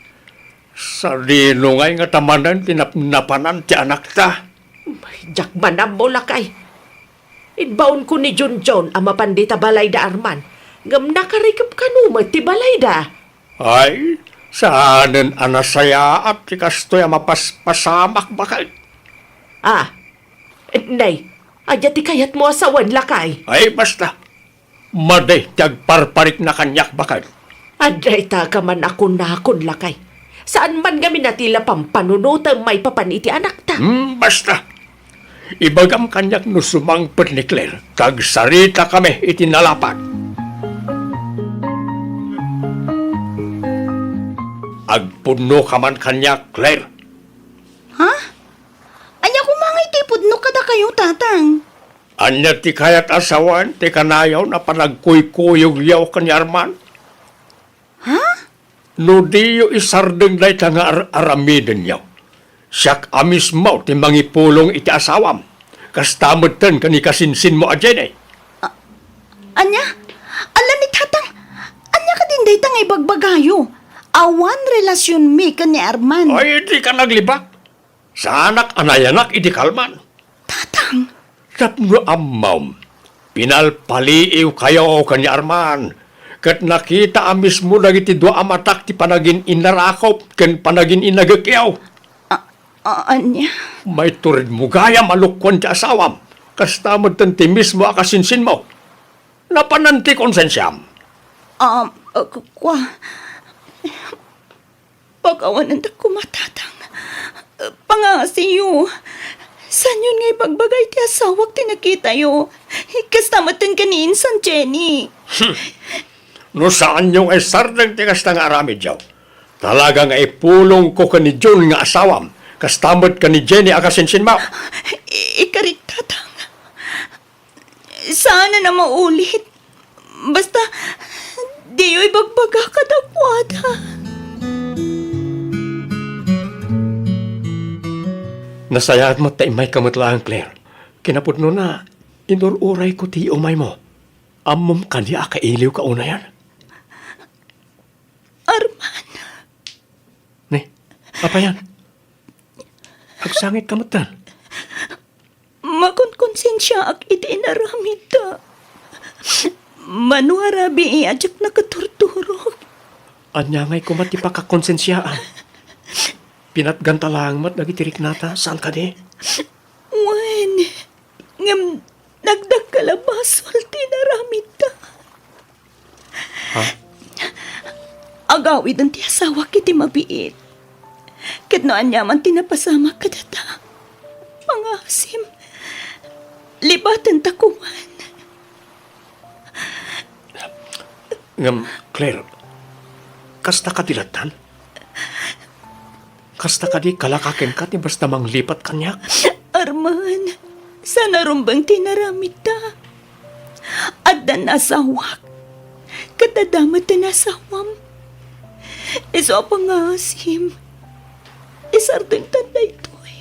sadino ngay ngata manen ti napnapanan ti anakta? Diak man ammo, lakay. Imbaonko ni Junjun a mapan dita balayda, Arman, ngem nakarikep kano met ti balayda. Ay, saanen a nasayaat ti kastoy a mapaspasamak, baket. Ah, nay, ania ti kayatmo a sawen, lakay? Ay, basta. Madi ti agparparikna kaniak, baket. Adda ita ka man a kunakon, lakay. Saan man ngamin a ti la pampanunotem maipapan iti anakta. Hmm, basta. Ibagam kaniak no sumangpet ni Claire, ta agsaritakami iti nalapad. Agpudnoka man kaniak, Claire. Ha? Ania koma ngay ti ipudnok kadakayo, Tatang? Ania ti kayat a sawen ti kanayon a panagkuykuyogyo ken ni Arman? Ha? No diyo isardeng dayta nga ar-, aramidenyo, siak a mismo ti mangipulong iti asawam, kasta metten ken ni kasinsinmo a Jenny. A-, ania? Ala ni Tatang, ania kadin dayta nga ibagbagayo? Awan relasionmi ken ni Arman. Ay, dika naglibak. Saanak a nayanak idi kalman. Tatang! Tapno ammom, pinalpaliiwkayo ken ni Arman, ket nakita a mismo dagiti dua a matak ti panagin-innarakop ken panagin-innagekyo. A-, a-, ania? Maituredmo gayam a lukkuan ti asawam, kasta metten ti mismo a kasinsinmo. Napanan ti konsensiam. Um, uh, ku-, kua-, Pakawanendak koma, Tatang. Pangaasiyo. Saanyon nga ibagbaga iti asawak ti nakitayo. Kasta metten ken ni insan Jenny. Hmm. No saanyo nga isardeng ti kasta nga aramidyo, talaga nga ipulongko ken ni Jun nga asawam, kasta met ken ni Jenny a kasinsinmo. I-, ikarik, Tatang. Saanen a maulit. Basta, diyo ibagbaga kadakuada. Nasayaat met ta immayka met laeng, Claire. Kinapudnona, inur-urayko ti umaymo. Ammom kadi a kailiwka unayen? Arman. Ne, apayan? Agsangitka metten? Makonkonsensiaak iti inaramidda. Mano a rabii a diak nakaturturog. Ania ngay koma ti pakakonsensiaan? Pinatganta laeng met dagiti riknata, saan kadi? Wen, ngem nagdakkel a basol ti inaramidda. Ha? Agawiden ti asawak iti mabiit. Ket no aniaman ti napasamak kadata, pangaasim, libatenta koman. Ngem, Claire, kasta kadi lattan? Kasta kadi kalaka kenka ti basta manglipat kaniak? Arman, saan a rumbeng ti inaramidta. Addan asawak, ket adda met ti asawam. Isu a pangaasim, isardengtan daytoy.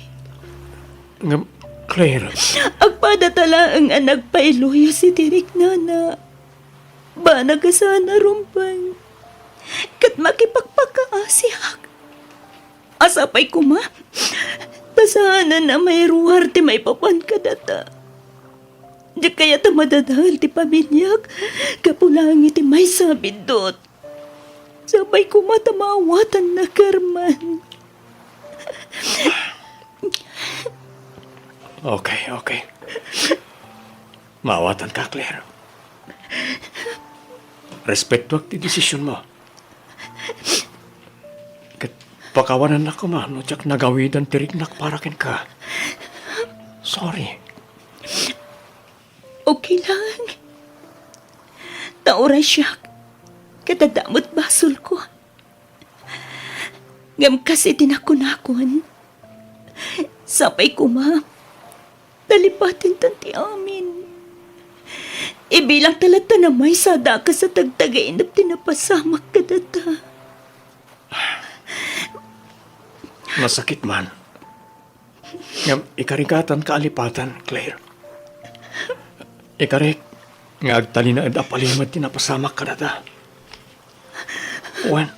Ngem, Claire. Agpadata laeng a nagpailuyos iti riknana. Banag a saan a rumbeng ket makipakpakaasiak. A sapay koma, ta saanen a mairuar ti maipapan kadata. Diak kayat a madadael ti pamiliak gapu laeng iti maysa a biddut. Sapay koma ta maawatannak, Arman. Okay, okay. Maawatanka, Claire. Respetoak ti desisionmo. Ket pakawanennak koma no diak nagawidan ti riknak para kenka. Sorry. Okay lang. Ta uray siak, ket adda met basolko. Ngem kas iti nakunakon, sapay koma, talipatentan ti amin. Ibilangta latta a maysa a dakes a tagtagainep ti napasamak kadata. Masakit man. Ngem ikarigatan ka a lipatan, Claire. Ikarik nga agtalinaed a palimed ti napasamak kadata. Wen,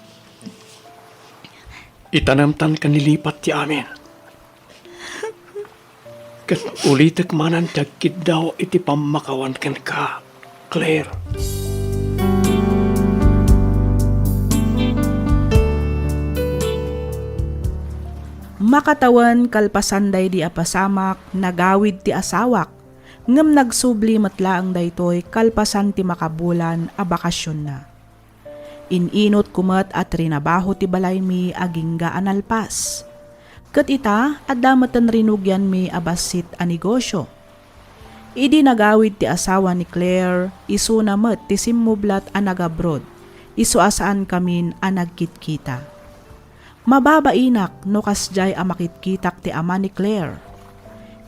itanemtan ken nilipat ti amin. Ket ulitek manen ti agkiddaw iti pammakawan kenka, Claire. Makatawen, kalpasan daydi a pasamak, nagawid ti asawak, ngem nagsubli met laeng daytoy kalpasan ti makabulan a bakasionna. In-inotko met a trinabaho ti balaymi agingga a nalpas. Ket ita, adda met ti rinugianmi a bassit a negosio. Idi nagawid ti asawa ni Claire, isuna met ti simmublat a nag-abroad, isu a saankamin a nagkitkita. Mababainak no kasdiay a makitkitak ti ama ni Claire.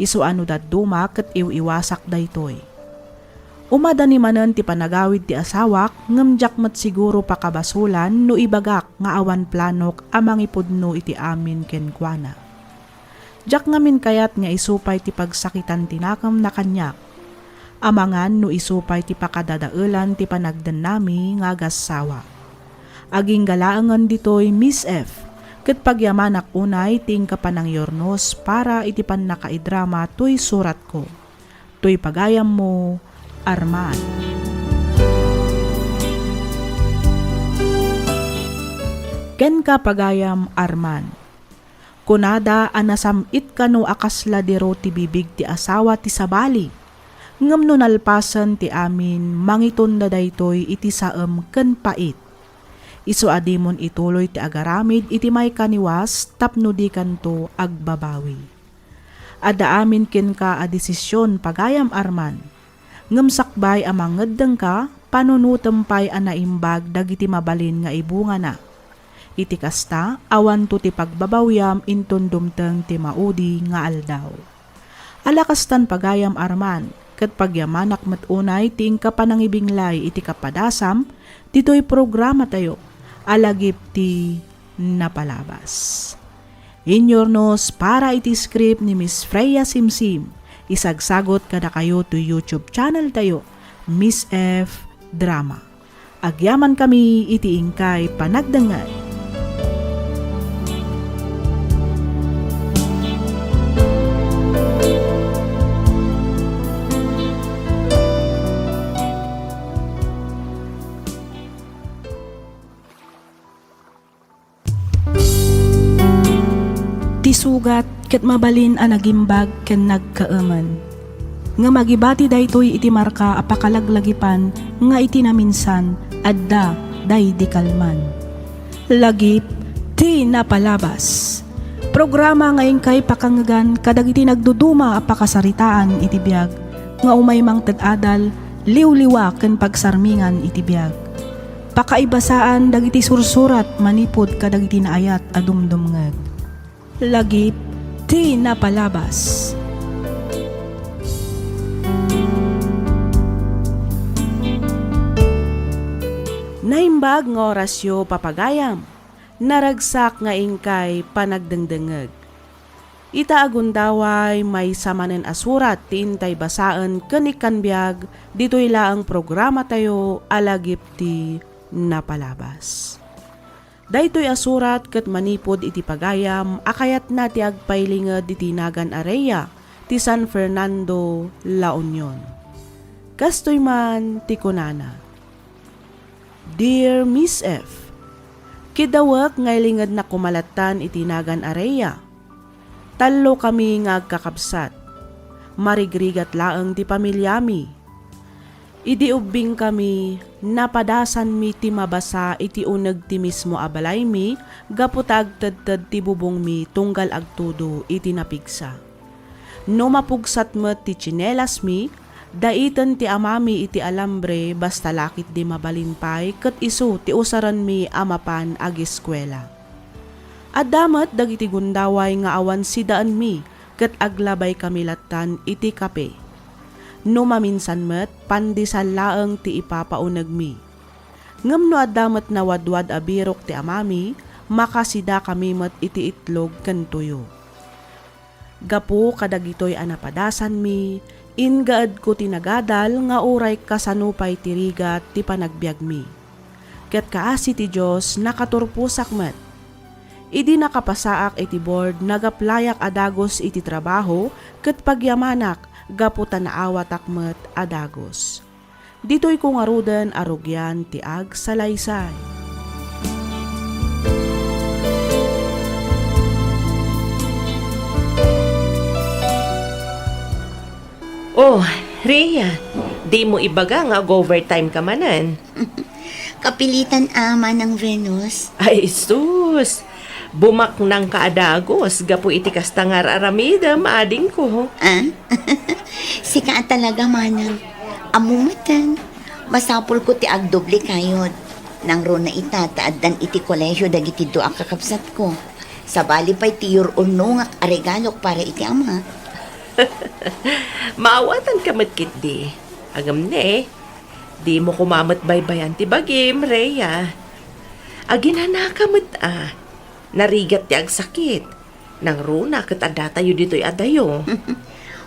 Isu a no dadduma ket iw-iwasak daytoy. Umadani manen ti panagawid ti asawak, ngem diak met siguro pakabasolan no ibagak nga awan planok a mangipudno iti amin kenkuana. Diak ngamin kayat nga isu pay ti pagsakitan ti nakemna kaniak. Amangan no isu pay ti pakadadaelan ti panagdennami nga agassawa. Agingga laengen ditoy, Miss F, ket pagyamanak unay ti inka panangyurnos para iti pannakaidrama toy suratko. Toy pagayammo, Arman. Kenka, pagayam Arman. Kunada a nasam-it kano a kasla diro ti bibig ti asawa ti sabali, ngem no nalpasen ti amin, mangitonda daytoy iti saem ken pait. Isu a dimon ituloy ti agaramid iti maikaniwas tapno dikanto agbabawi. Adda amin kenka a desision, pagayam Arman. Ngem sakbay a mangeddengka, panunotem pay a naimbag dagiti mabalin nga ibungana. Iti kasta, awanto ti pagbabawiam inton dumteng ti maudi nga aldaw. Ala kastan, pagayam Arman, ket pagyamanak met unay ti inka panangibinglay iti kapadasam ditoy programatayo a lagip ti napalabas. Inyurnos para iti script ni Miss Freya Simsim, isagsagot kadakayo toy YouTube channel tayo, Miss F Drama. Agyamankami iti inkay panagdengngeg. Ti sugat ket mabalin a nagimbag ken nagkaemen. Ngem agibati daytoy iti marka a pakalaglagipan nga iti naminsan, adda daydi kalman. Lagip ti napalabas. Programa nga inkay pakangngegan kadagiti nagduduma a pakasaritaan iti biag nga umay mangted adal, liwliwa ken pagsarmingan iti biag. Pakaibasaan dagiti sursurat manipud kadagiti naayat a dumdumngeg. Lagip ti napalabas. Naimbag nga orasyo, papagayam. Naragsak nga inkay panagdengdengngeg. Ita a gundaway, maysa manen a surat ti intay basaen ken ikkan biag ditoy laeng programatayo a Lagip ti Napalabas. Daytoy a surat ket manipud iti pagayam a kayatna ti agpailinged iti nagan a Rhea ti San Fernando, La Union. Kastoy man ti kunana, Dear Miss F, kiddawek nga ilingednak koma lattan iti nagan a Rhea. Tallo kami nga agkakabsat. Marigrigat laeng ti pamiliami. Idi ubbingkami, napadasanmi ti mabasa iti uneg ti mismo a balaymi gapu ta agtedted ti bubongmi tunggal agtudo iti napigsa. No mapugsat met ti tsinelasmi, daiten ti amami iti alambre basta la ketdi mabalin pay ket isu ti usarenmi a mapan ageskuela. Adda met dagiti gundaway nga awan sidaenmi ket aglabaykami lattan iti kape. No maminsan met, pandesal laeng ti ipapaunegmi. Ngem no adda met nawadwad a birok ti amami, makasidakami met iti itlog ken tuyo. Gapu kadagitoy a napadasanmi, ingaedko ti nagadal nga uray kasano pay ti rigat ti panagbiagmi. Ket kaasi ti Dios, nakaturposak met. Idi nakapasaak iti board, nagaplayak a dagus iti trabaho ket pagyamanak gapu ta naawatak met a dagus. Ditoyko ngaruden a rugian ti agsalaysay. Oh, Rhea, dimo ibaga nga ag-overtime ka manen? Kapilitan a, Manang Venus. Ay, sus! Bumaknang ka a dagus gapu iti kasta nga ar-aramidem, adingko. Ah? Sika a talaga, Manang. Ammo metten, masapulko ti agdoble kayod. Nangruna ita ta addan iti kolehiyo dagiti dua a kakabsatko. Sabali pay ti yur-urnongak a regalok para iti ama. Maawatanka met ketdi. Ngem ne, dimo koma met baybayan ti bagim, Rhea. Aginanaka met a. Narigat ti agsakit. Nangruna ket addatayo ditoy adayo.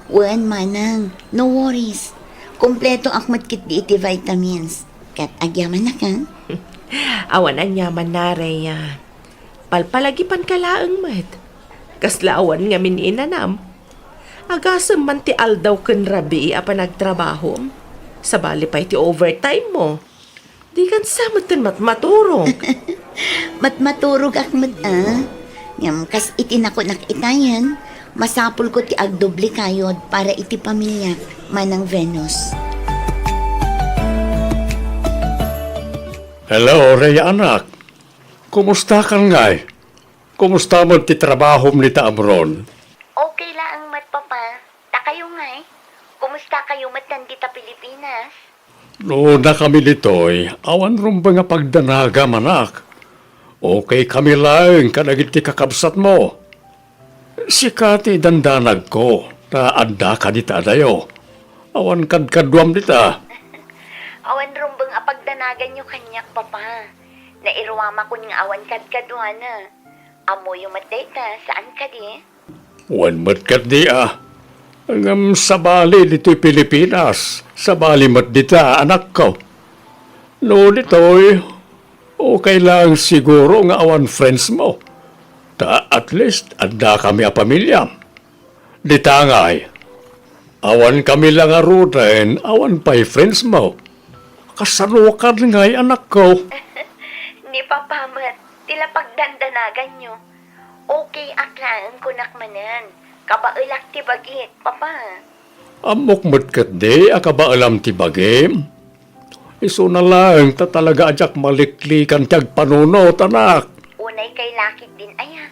Wen, Manang, no worries. Kompleto ak met ketdi iti vitamins. Ket agyamanak a. Awan aniamanna, Rhea. Palpalagipanka laeng met. Kasla awan ngamin inanam. Agasem man ti aldaw ken rabii a panagtrabahom. Sabali pay ti overtime mo. Dikan sa metten matmaturog. Matmaturogak met a. Ngem kas iti nakunak itayen, masapulko ti agdoble kayod para iti pamiliak, Manang Venus. Hello, Rhea anak. Kumustakan ngay? Kumusta met ti trabahom dita abroad? Okay laeng met, Papa. Ta kayo ngay? Kumusta kayo met dita Pilipinas? No, dakami ditoy, awan rumbeng a pagdanagam, anak. Okay kami laeng kadagiti kakabsatmo. Sika ti dandanagko, ta addaka dita adayo. Awan kadkaduam dita. Awan rumbeng a pagdanaganyo kaniak, Papa. Nairuamakon nga awan kadkaduana. Ammoyo met dayta, saan kadi? Wen met ketdi a. Ngem sabali ditoy Pilipinas, sabali met dita, anakko. No ditoy, okay lang siguro nga awan friends mo. Ta at least, adda kami a pamilyam. Dita ngay, awan kami la ngaruden, awan pay friends mo. Kasano kad ngay, anakko? Ni Papa met, ti la pagdandanaganyo. Okay ak laeng kunak manen. Kabaelak ti bagik, Papa. Ammok met ketdi a kabaelam ti bagim. Isuna laeng ta talaga a diak maliklikan ti agpanunot, anak. Unay kay lakit din aya.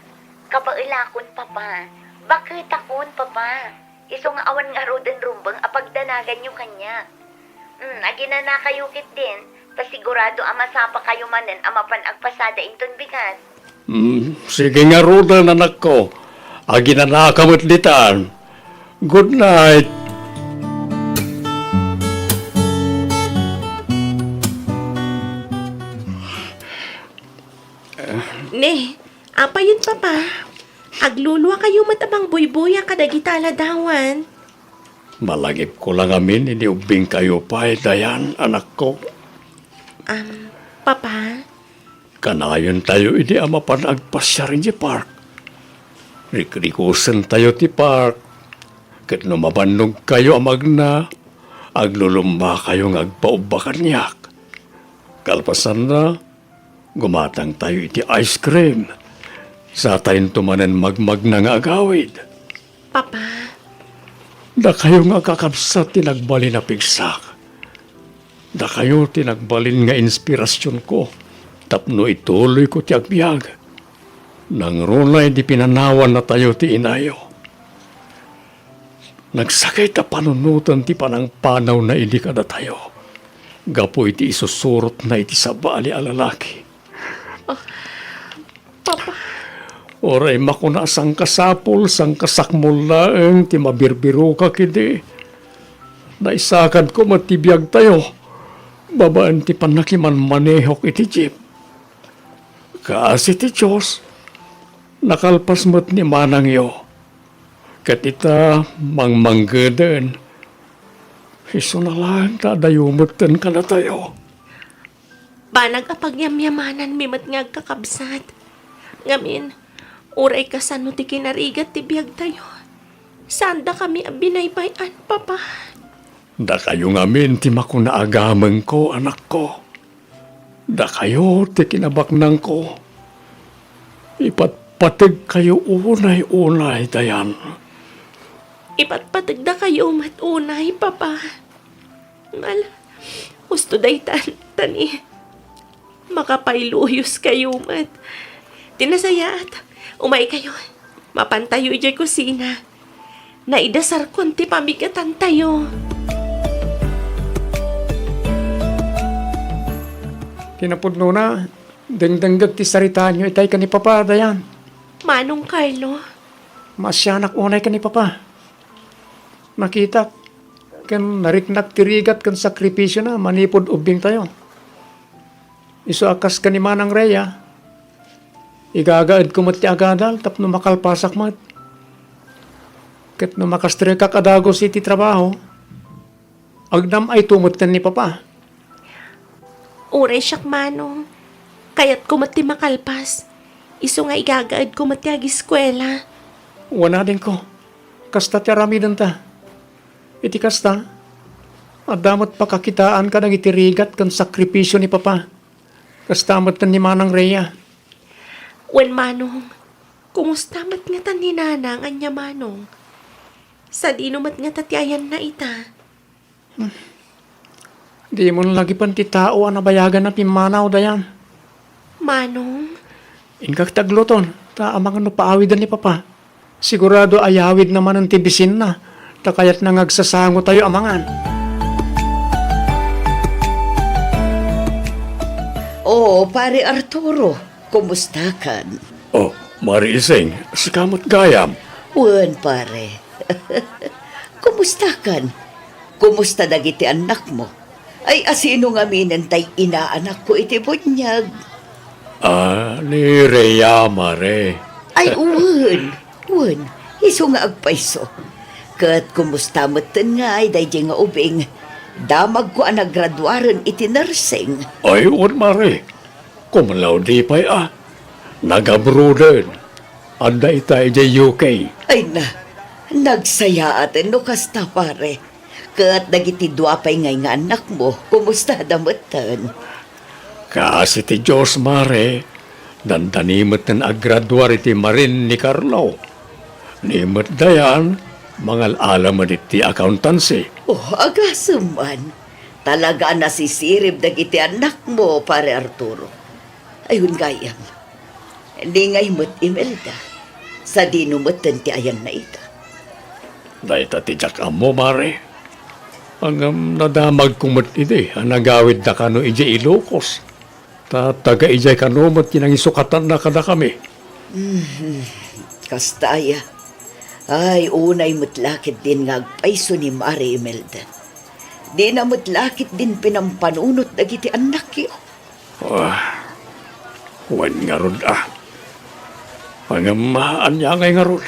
Kabaelakon, Papa. Baketakon, Papa. Isu nga awan ngaruden rumbeng a pagdanaganyo kaniak. Hmm, aginanakayo ketdin, ta sigurado a masapakayo manen a mapan agpasada inton bigat. Hmm, sige ngaruden, anakko. Aginanaka met ditan. Good night. Ne, apayen, Papa. Agluluakayo met a mangbuybuya kadagita a ladawan. Malagipko la ngamin idi ubbingkayo pay, Dayan, anakko. Am, Papa? Kanayontayo idi a mapan agpasiar idiay park. Rikrikosentayo ti park. Ket no mabannogkayo a magna, aglulummakayo nga agpaubba kaniak. Kalpasanna, gumatangtayo iti ice cream. Satayonto manen magmagna nga agawid. Papa. Dakayo nga kakabsat ti nagbalin a pigsak. Dakayo ti nagbalin nga inspirasionko tapno ituloyko ti agbiag. Nangruna idi pinanawannatayo ti inayo. Nagsakit a panunoten ti panangpanawna idi kadatayo gapu iti isusurotna iti sabali a lalaki. Papa. Uray makuna a sangkasapul, sangkasakmol laeng ti mabirbirokak idi. Naisakadko met ti biagtayo babaen ti pannakimanmanehok iti jeep. Kaasi ti Dios, nakalpas met ni manangyo. Ket ita, mangmanggeden, isuna laeng ta adayo metten kadatayo. Banag a pagyamyamananmi met nga agkakabsat. Ngamin, uray kasano ti kinarigat ti biagtayo, saandakami a binaybay-an, Papa. Dakayo ngamin ti makuna a gamengko, anakko. Dakayo ti kinabaknangko. Ipatpategkayo unay-unay, Dayan. Ipatpategdakayo met unay, Papa. Ngal, husto daytan, ta ni, makapailuyoskayo met. Ti nasayaat, umaykayo. Mapantayo idiay kusina. Naidasarkon ti pamigatantayo. Kinapudnona, dengdengngeg ti saritaanyo itay ken ni Papa, Dayan. Manong Carlo? Maasianak unay ken ni Papa. Nakitak ken nariknak ti rigat ken sakrifisiona manipud ubbingtayo. Isu a kas ken ni Manang Rhea, igagaedko met ti agadal tapno makalpasak met. Ket no makastrekak a dagus iti trabaho, agnam-ayto met ken ni Papa. Uray siak, Manong. Kayatko met ti makalpas. Isu nga igagaedko met ti agiskuela. Wen, adingko. Kasta ti aramidenta. Iti kasta, adda met pakakitaan kadagiti rigat ken sakrifisio ni Papa. Kasta met ni Manang Rhea. Wen, Manong, kumusta met ngata ni Nanang ania, Manong? Sadino met ngata ti ayanna ita? Dimon lagipen ti tao a nabayagan a pimmanaw, Dayan. Manong? Inkak ti agluton, ta amangan no paawiden ni Papa. Sigurado a yawidna manen ti bisinna, ta kayatna nga agsasangotayo a mangan. Oo, Pare Arturo, kumustakan? Oh, Mari Ising, sika met gayam? Wen, pare. Kumustakan? Kumusta dagiti annakmo? Ay, asino ngaminen tay inaanakko iti buniag? Ah, ni Rhea, Mare. Ay, wen, wen, isu nga agpayso. Ket kumusta metten ngay daydiay nga ubing? Damagko a nagraduaren iti nursing. Ay, wen, Mare. Cum laude pay a. Nag-abroaden. Adda ita idiay U K. Ay na, nagsayaaten no kasta, pare. Ket dagiti dua pay ngay nga annakmo, kumustada metten? Kaasi ti Dios, Mare, dandani metten agraduar iti marin ni Carlo. Ni met Dayan, mangal-ala met iti accountancy. Oh, agasem man. Talaga a nasisirib dagiti annakmo, Pare Arturo. Ay, wen gayam. Ni ngay met Imelda, sadino metten ti ayanna ita? Dayta ti diak ammo, Mare. Ngem nadamagko met idi a nagawidda kano idiay Ilocos. Ta taga idiay kano met ti nangisukatanna kadakami. Mhm. Kasta aya. Ay, unay met la ketdin nga agpayso ni Mare Imelda. Dina met la ketdin pinampanunot dagiti annakyo. Ah, wen ngarud a. Ngem ania ngay ngarud?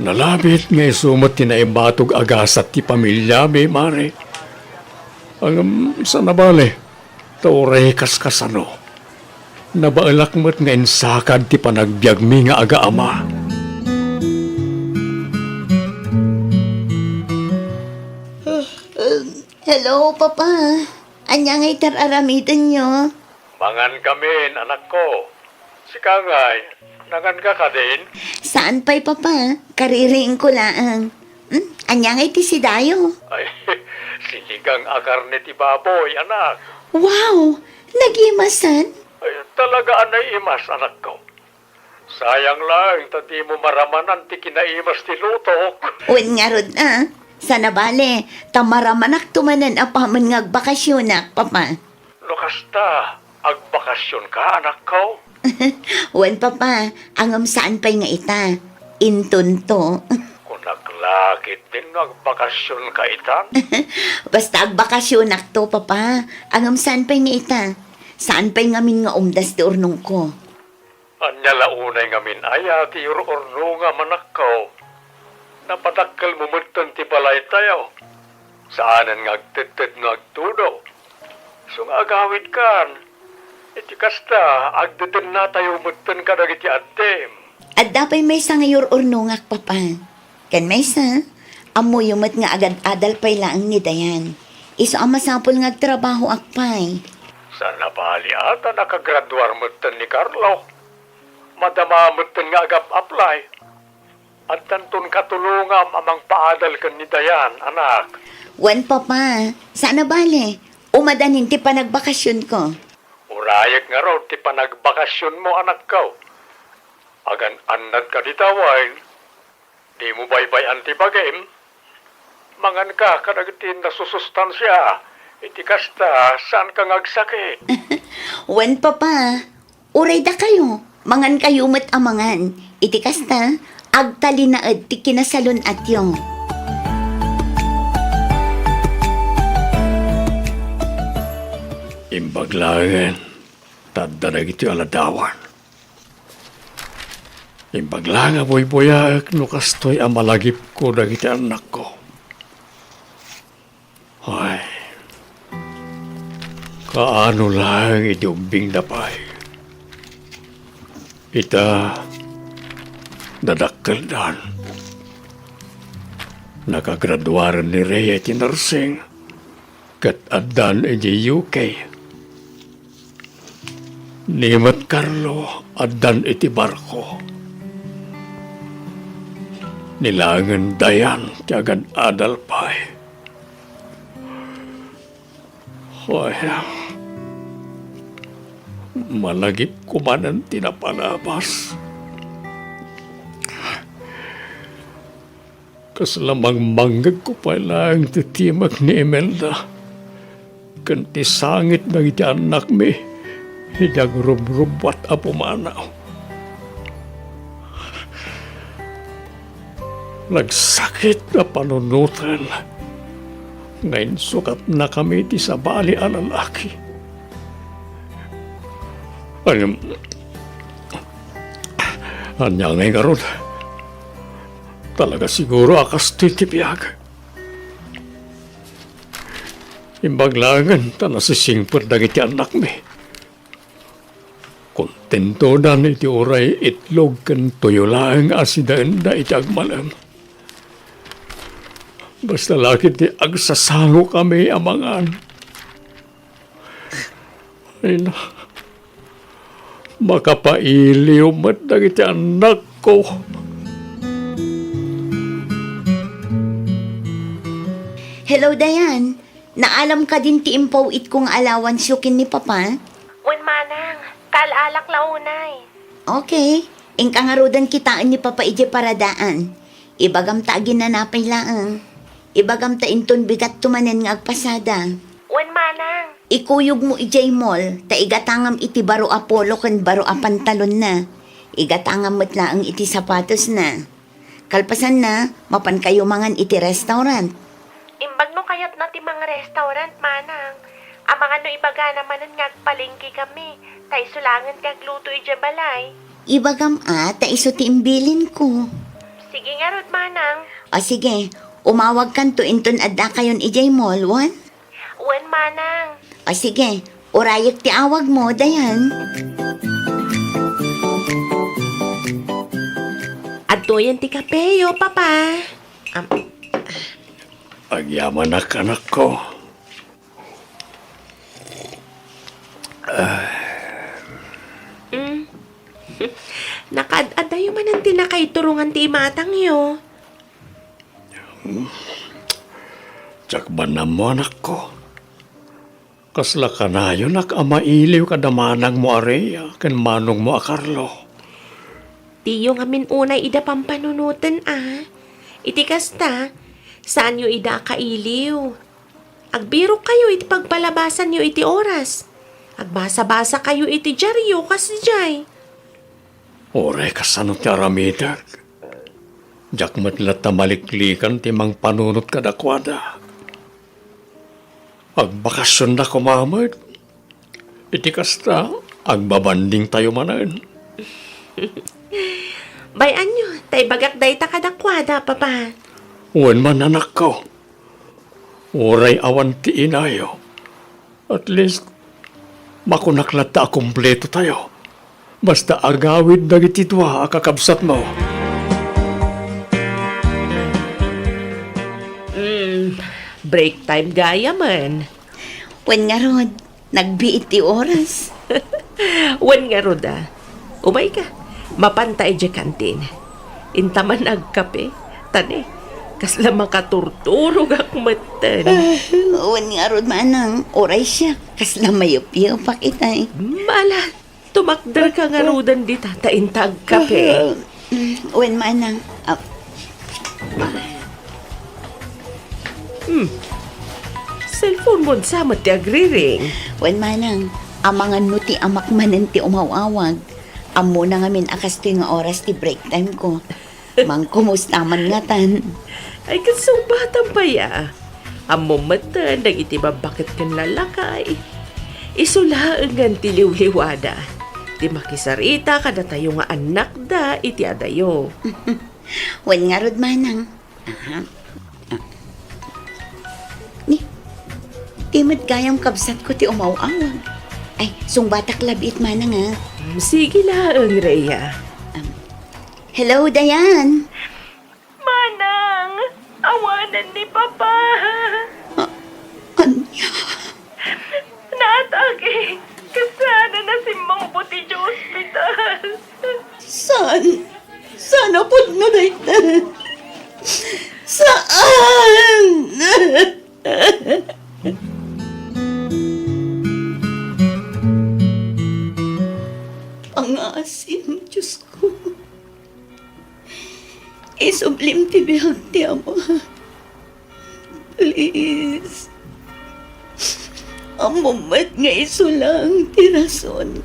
Nalabit nga isu met ti naibatog a gasat ti pamiliami, Mare. Ngem saan a bale, ta uray kaskasano, nabaelak met nga insakad ti panagbiagmi nga agaama. Hello, Papa. Ania ngay ti ar-aramidenyo? Mangan kamin, anakko. Sika ngay, nangan ka kadin? Saan pay, Papa. Kaririingko laeng. Hmm? Ania ngay ti sidayo? Ay, Sinigang a karne ti baboy, anak. Wow! Nagimasan? Ay, talaga a naimas, anakko. Sayang laeng ta dimo maramanan ti kinaimas ti lutok. Wen ngarud, a. Saan a bale, ta maramanakto manen apaman nga agbakasionak, Papa. No kasta, agbakasionka, anakko? Wen, Papa, ngem saan pay nga ita. Intonto. Kunak la ketdin no agbakasionka itan? Basta agbakasionakto, Papa. Ngem saan pay nga ita. Saan pay ngamin nga umdas ti urnongko. Ania la unay ngamin aya ti ur-urnongam, anakko? Napadakkelmo metten ti balaytayo. Saanen nga agtedted no agtudo. Isu nga agawidkan, iti kasta, agdedennatayo metten kadagiti addim. Adda pay maysa nga ur-urnongak, Papa. Ken maysa, ammoyo met nga agad-adal pay laeng ni Dayan. Isu a masapul nga agtrabahoak pay. Saan a bali a ta nakagraduar metten ni Carlo. Madama metten nga agap-apply. Addanton katulongam a mangpaadal ken ni Dayan, anak. Wen, Papa, saan a bale. Umadanin ti panagbakasionko. Urayek ngarud ti panagbakasionmo, anakko. Agan-annadka dita wen? Dimo baybay-an ti bagim? Manganka kadagiti nasusustansia. Iti kasta, saanka nga agsakit. Wen, Papa. Uray dakayo, mangankayo met a mangan. Iti kasta, agtalinaed ti kinasalun-atyo. Imbag laengen, ta adda dagitoy a ladawan. Imbag laeng a buybuyaek no kastoy a malagipko dagiti annakko. Ay, kaano laeng idi ubbingda pay. Ita, dadakkeldan. Nakagraduaren ni Rhea iti nursing, ket addan idiay U K. Ni met Carlo, addan iti barko. Ni laengen Dayan ti agad-adal pay. Ay, malagipko manen ti napalabas. Kasla mangmangngegko pay laeng ti timek ni Imelda ken ti sangit dagiti annakmi idi agrumrubbuat a pumanaw. Nagsakit a panunoten nga insukatnakami ti sabali a lalaki. Ngem, ania ngay ngarud? Talaga siguro a kastoy ti biag. Imbag laengen ta nasisingpet dagiti annakmi. Kontentodan iti uray itlog ken tuyo laeng a sidaenda iti agmalem. Basta la ketdi agsasangokami a mangan. Ay na, makapailiw met dagiti annakko. Hello, Dayan. Naalam kadin ti impaw-itko nga allowance-yo ken ni Papa? Wen, manang. Kaal-alak la unay. Okay. Inka ngaruden kitaen ni Papa idiay paradaan. Ibagam ta aginana pay laeng. Ibagam ta inton bigatto manen nga agpasada. Wen, manang. Ikuyogmo idiay mall, ta igatangam iti baro a polo ken baro a pantalonna. Igatangam met laeng iti sapatosna. Kalpasanna, mapankayo mangan iti restaurant. Imbag no kayatna ti mangrestaurant, manang. Amangan no ibagana manen nga agpalengkekami, ta isu laengen ti agluto idiay balay. Ibagam a, ta isu ti imbilinko. Sige ngarud, manang. O sige, umawagkanto inton addakayon idiay mall, wen? Wen, manang. O sige, urayek ti awagmo, Dayan. Adtoyen ti kapeyo, Papa. Am- Agyamanak, anakko. Mm. Nakaad-adayo manen ti nakaiturongan ti imatangyo. Diak man ammo, anakko. Kasla kanayonak a mailiw kada manangmo a Rhea ken manongmo a Carlo. Diyo ngamin unay ida pampanunoten a. Iti kasta, saanyo ida a kailiw. Agbirokkayo iti pagpalabasanyo iti oras. Agbasa-basakayo iti diario kasdiay. Uray kasano ti aramidek, diak met latta maliklikan ti mangpanunot kadakuada. Agbakasionda koma met. Iti kasta, agbabandingtayo manen. Bay-anyo, ta ibagak dayta kadakuada, Papa. Wen man, anakko. Uray awan ti inayo. At least, makunak latta a kumpleto tayo. Basta agawid dagiti dua a kakabsatmo. Mm, break time gayam. Wen ngarud, nagbiit ti oras. Wen ngarud a. Umayka, mapanta idiay kantin. Inta man agkape, ta ne, kasla makaturturogak metten. Ah, wen ngarud manang, uray siak, kasla mayupyupak itay. Ala, tumakderka ngaruden dita, ta inta agkape. Ah, mm, wen manang, ah, Hmm. Cellphone mo sa met ti agriring. Wen manang, amangan no ti amak manen ti umaw-awag. Ammona ngamin a kastoy nga oras ti break time ko. Mangkumusta man ngatan. Ay, ket sungbatan pay a. Ammom metten dagiti babbaket ken lalakay. Isu laeng ngan ti liwliwada. Ti makisarita kadatayo nga annakda iti adayo. Wen ngarud manang. Aha. Ah. Ni, ti met gayam kabsatko ti umaw-awag. Ay, sungbatak labiit manang a. Mm, sige laeng, Rhea. Um, hello, Dayan. Manang, awanen ni Papa. Ah, ania? Naatake. Kasano a simmungpot idiay ospital? Saan? Saan a pudno dayta? Saan? Pangaasim, Diosko. Isublim ti biag ti ama. Please. Ammom met nga isu laeng ti rason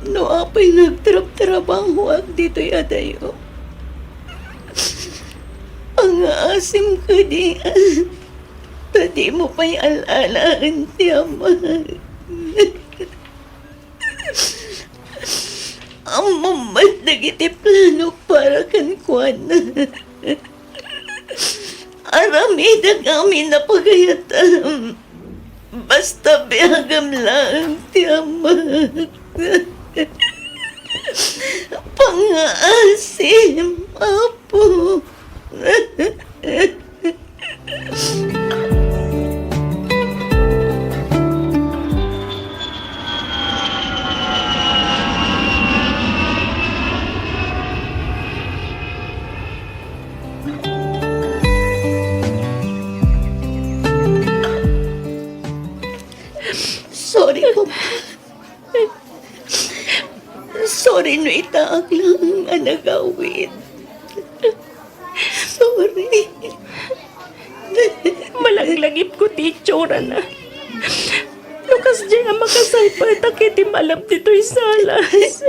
no apay nga agtrabtrabahoak ditoy adayo. Pangaasim kadi, ta dimo pay al-alaen ti ama. Ammom met dagiti planok para kenkuana. Aramidek amin a pagayatam. Basta biagam laeng ti amak. Pangaasim, Apo. Sorry, Papa. Sorry no itaak lang a nagawid. Sorry. Malaglagipko ti itsurana. No kasdiay a makasalpatak iti malem ditoy salas.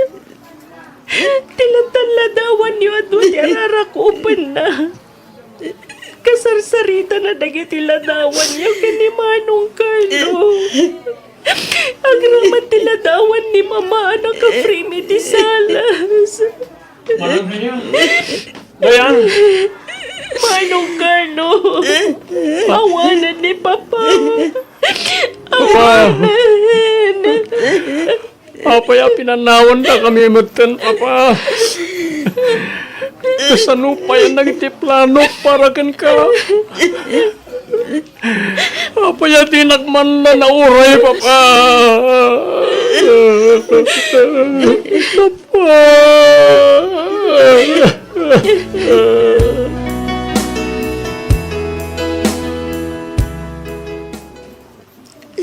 Ti ladladawanyo a dua ti ararakupenna. Kasarsaritana dagiti ladawanyo ken ni Manong Carlo. Agraman ti ladawan ni Mama a naka-frame iti salas. Manong Carlo. Dayan. Manong Carlo. Awanen ni Papa. Papa. Awanen. Apay a pinanawantakami metten, Papa? Kasano payen dagiti planok para kenka? Apay a dinak man nauray, Papa? Papa.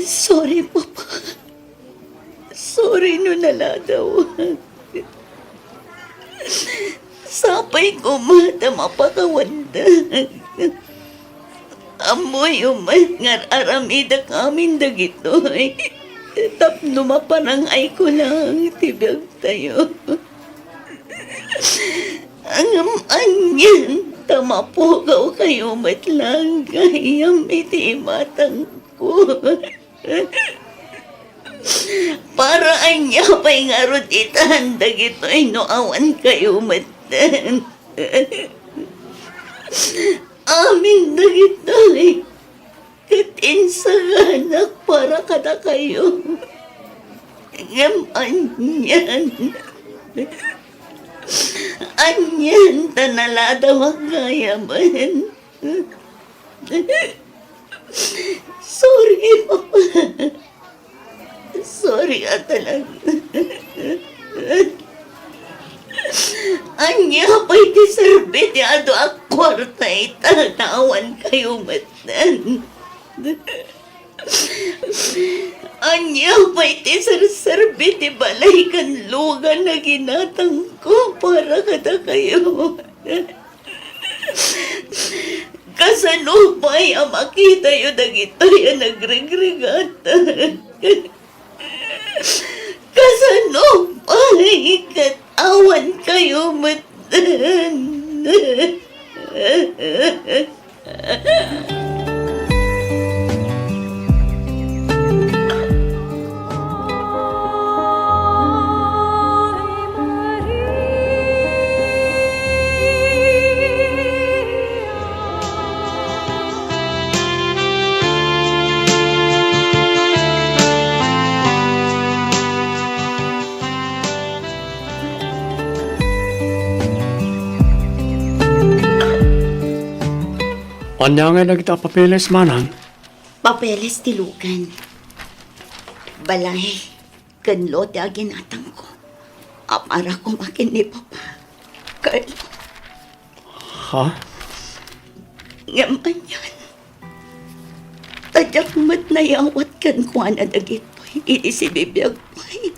Sorry, Papa. Sorry no naladawak. Sapay koma ta mapakawandak. Ammoyo met nga ar-aramidak amin dagitoy tapno maparang-ayko lang ti biagtayo. Ngem anian ta mapugawkayo met lang gayam iti imatangko. Para ania pay ngarud itan dagitoy no awan kayo metten? Amin dagitoy ket insaganak para kadakayo. Ngem anian, anian ta naladawak gayamen. Sorry, Papa. Sorry a talaga. Ania pay ti serbi ti adu a kuarta ita ta awan kayo metten? Ania pay ti serserbi ti balay ken lugan a ginatangko para kadakayo? Kasano pay a makitayo dagitoy a nagregregatan? Kasano pay ket awan kayo metten? Ania ngay dagita a papeles, manang? Papeles ti lugan, balay, ken lote a ginatangko a para koma ken ni Papa. Carlo. Ha? Ngem anian, ta diak met nayawat kenkuana dagitoy idi sibibiag pay.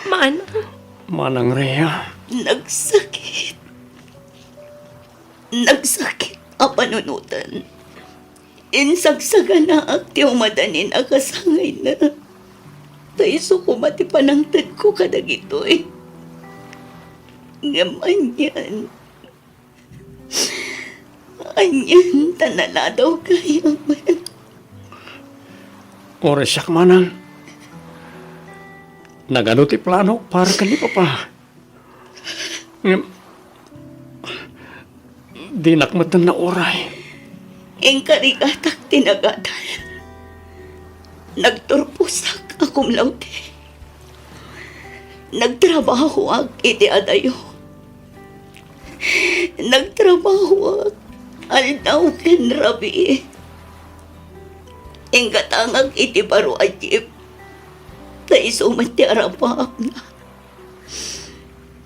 Manang. Manang Rhea. Nagsakit. Nagsakit a panunoten. Insagsaganaak ti umadanin a kasangayna. Ta isu koma ti panangtedko kadagitoy. Ngem anian, anian ta naladaw gayamen. Uray siak, manang. Nagadu ti planok para ken ni Papa. Ngem, dinak met nauray. Inkarigatak ti nagadal. Nagturposak a cum laude. Nagtrabahoak iti adayo. Nagtrabahoak aldaw ken rabii. Inggatangak iti baro a jeep, ta isu met ti arapaakna.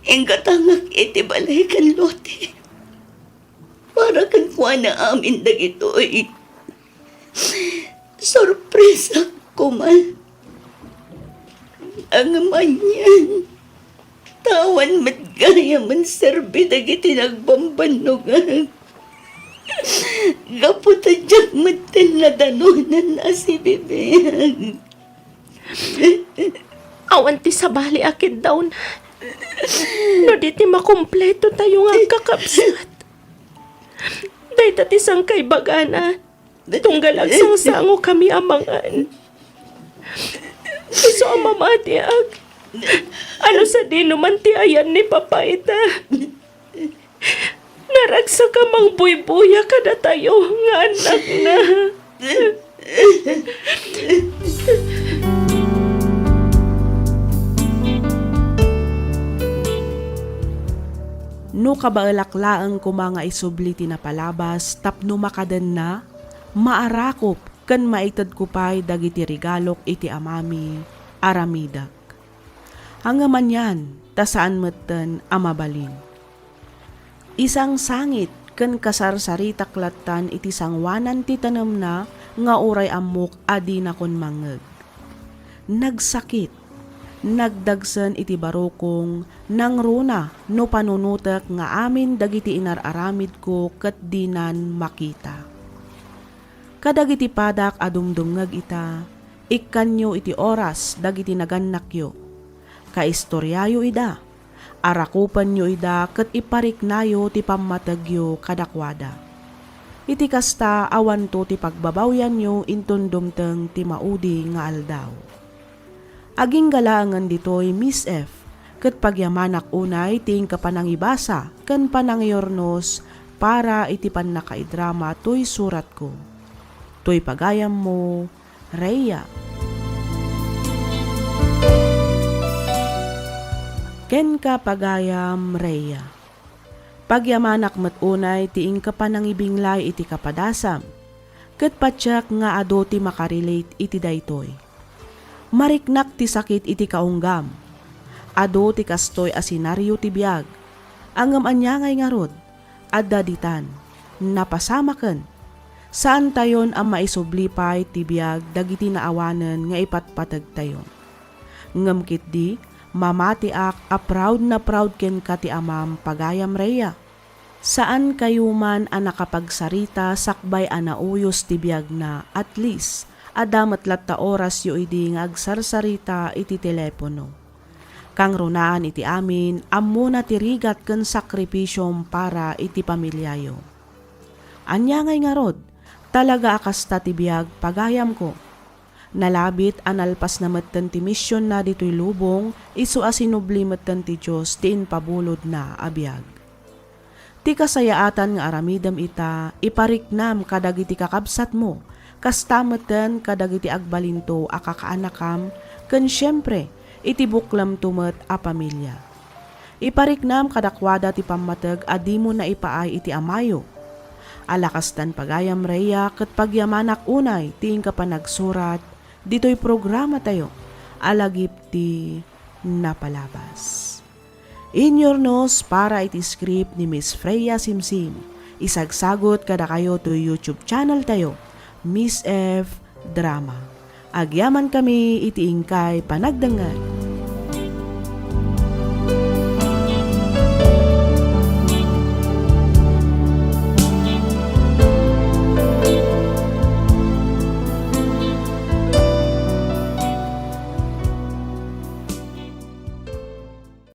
Inggatangak iti balay ken lote para kenkuana amin dagitoy. Sorpresa koma. Ngem anian, ta awan met gayamen serbi dagiti nagbambannogak. Gapu ta diak met nadanunan a sibibiag. Awan ti sabali a kiddawna no di ti makumpleto tayo nga agkakabsat. Dayta ti sangkaibagana, tunggal agsangsangokami a mangan. Isu a mamatiak. Ano sadino man ti ayan ni Papa ita? Naragsak a mangbuybuya kadatayo nga annakna. No kabaelak laeng koma nga isubli ti napalabas tapno makadenna, maarakop ken maitedko pay dagiti regalok iti amami, aramidek. Ngem anian, ta saan metten a mabalin. Isangsangit ken kasarsaritak lattan iti sangoanan ti tanemna nga uray ammok a dinakon mangngeg. Nagsakit, nagdagsen iti barukong, nangruna no panunotek nga amin dagiti inar-aramidko ket dinan makita. Kadagiti padak a dumdumngeg ita, ikkanyo iti oras dagiti nagannakyo. Kaistoriayo ida, arakupenyo ida ket ipariknayo ti pammategyo kadakuada. Iti kasta, awanto ti pagbabawianyo inton dumteng ti maudi nga aldaw. Agingga laengen ditoy, Miss F, ket pagyamanak unay ti inka panangibasa ken panangiurnos para iti pannakaidrama toy suratko. Toy pagayammo, Rhea. Kenka, pagayam Rhea. Pagyamanak met unay ti inka panangibinglay iti kapadasam, ket patiek nga adu ti makarelate iti daytoy. Mariknak ti sakit iti kaunggam. Adu ti kastoy a senario ti biag. Ngem ania ngay ngarud? Adda ditan. Napasamaken. Saantayon a maisubli pay ti biag dagiti naawanen nga ipatpategtayo. Ngem ketdi, mamatiak a proud na proud kenka ti amam, pagayam Rhea. Saankayo man a nakapagsarita sakbay a nauyos ti biagna, at least, adda met latta orasyo idi nga agsarsarita iti telepono. Kangrunaan iti amin, ammona ti rigat ken sakripisiom para iti pamiliayo. Ania ngay ngarud? Talaga a kasta ti biag, pagayamko. Nalabit a nalpasna metten ti misionna ditoy lubong, isu a sinubli metten ti Dios ti impabulodna a biag. Ti kasayaatan nga aramidem ita, ipariknam kadagiti kakabsatmo, kasta metten kadagiti agbalinto a kakaanakam, ken siempre, iti buklemto met a pamilia. Ipariknam kadakuada ti pammateg a dimo naipaay iti amayo. Ala kastan, pagayam Rhea, ket pagyamanak unay ti inka panagsurat ditoy programatayo a Lagip ti Napalabas. Inyurnos para iti script ni Miss Freya Simsim. Isagsagut kadakayo toy YouTube channel tayo, Miss F Drama. Agyaman kami iti inkay panagdengngeg.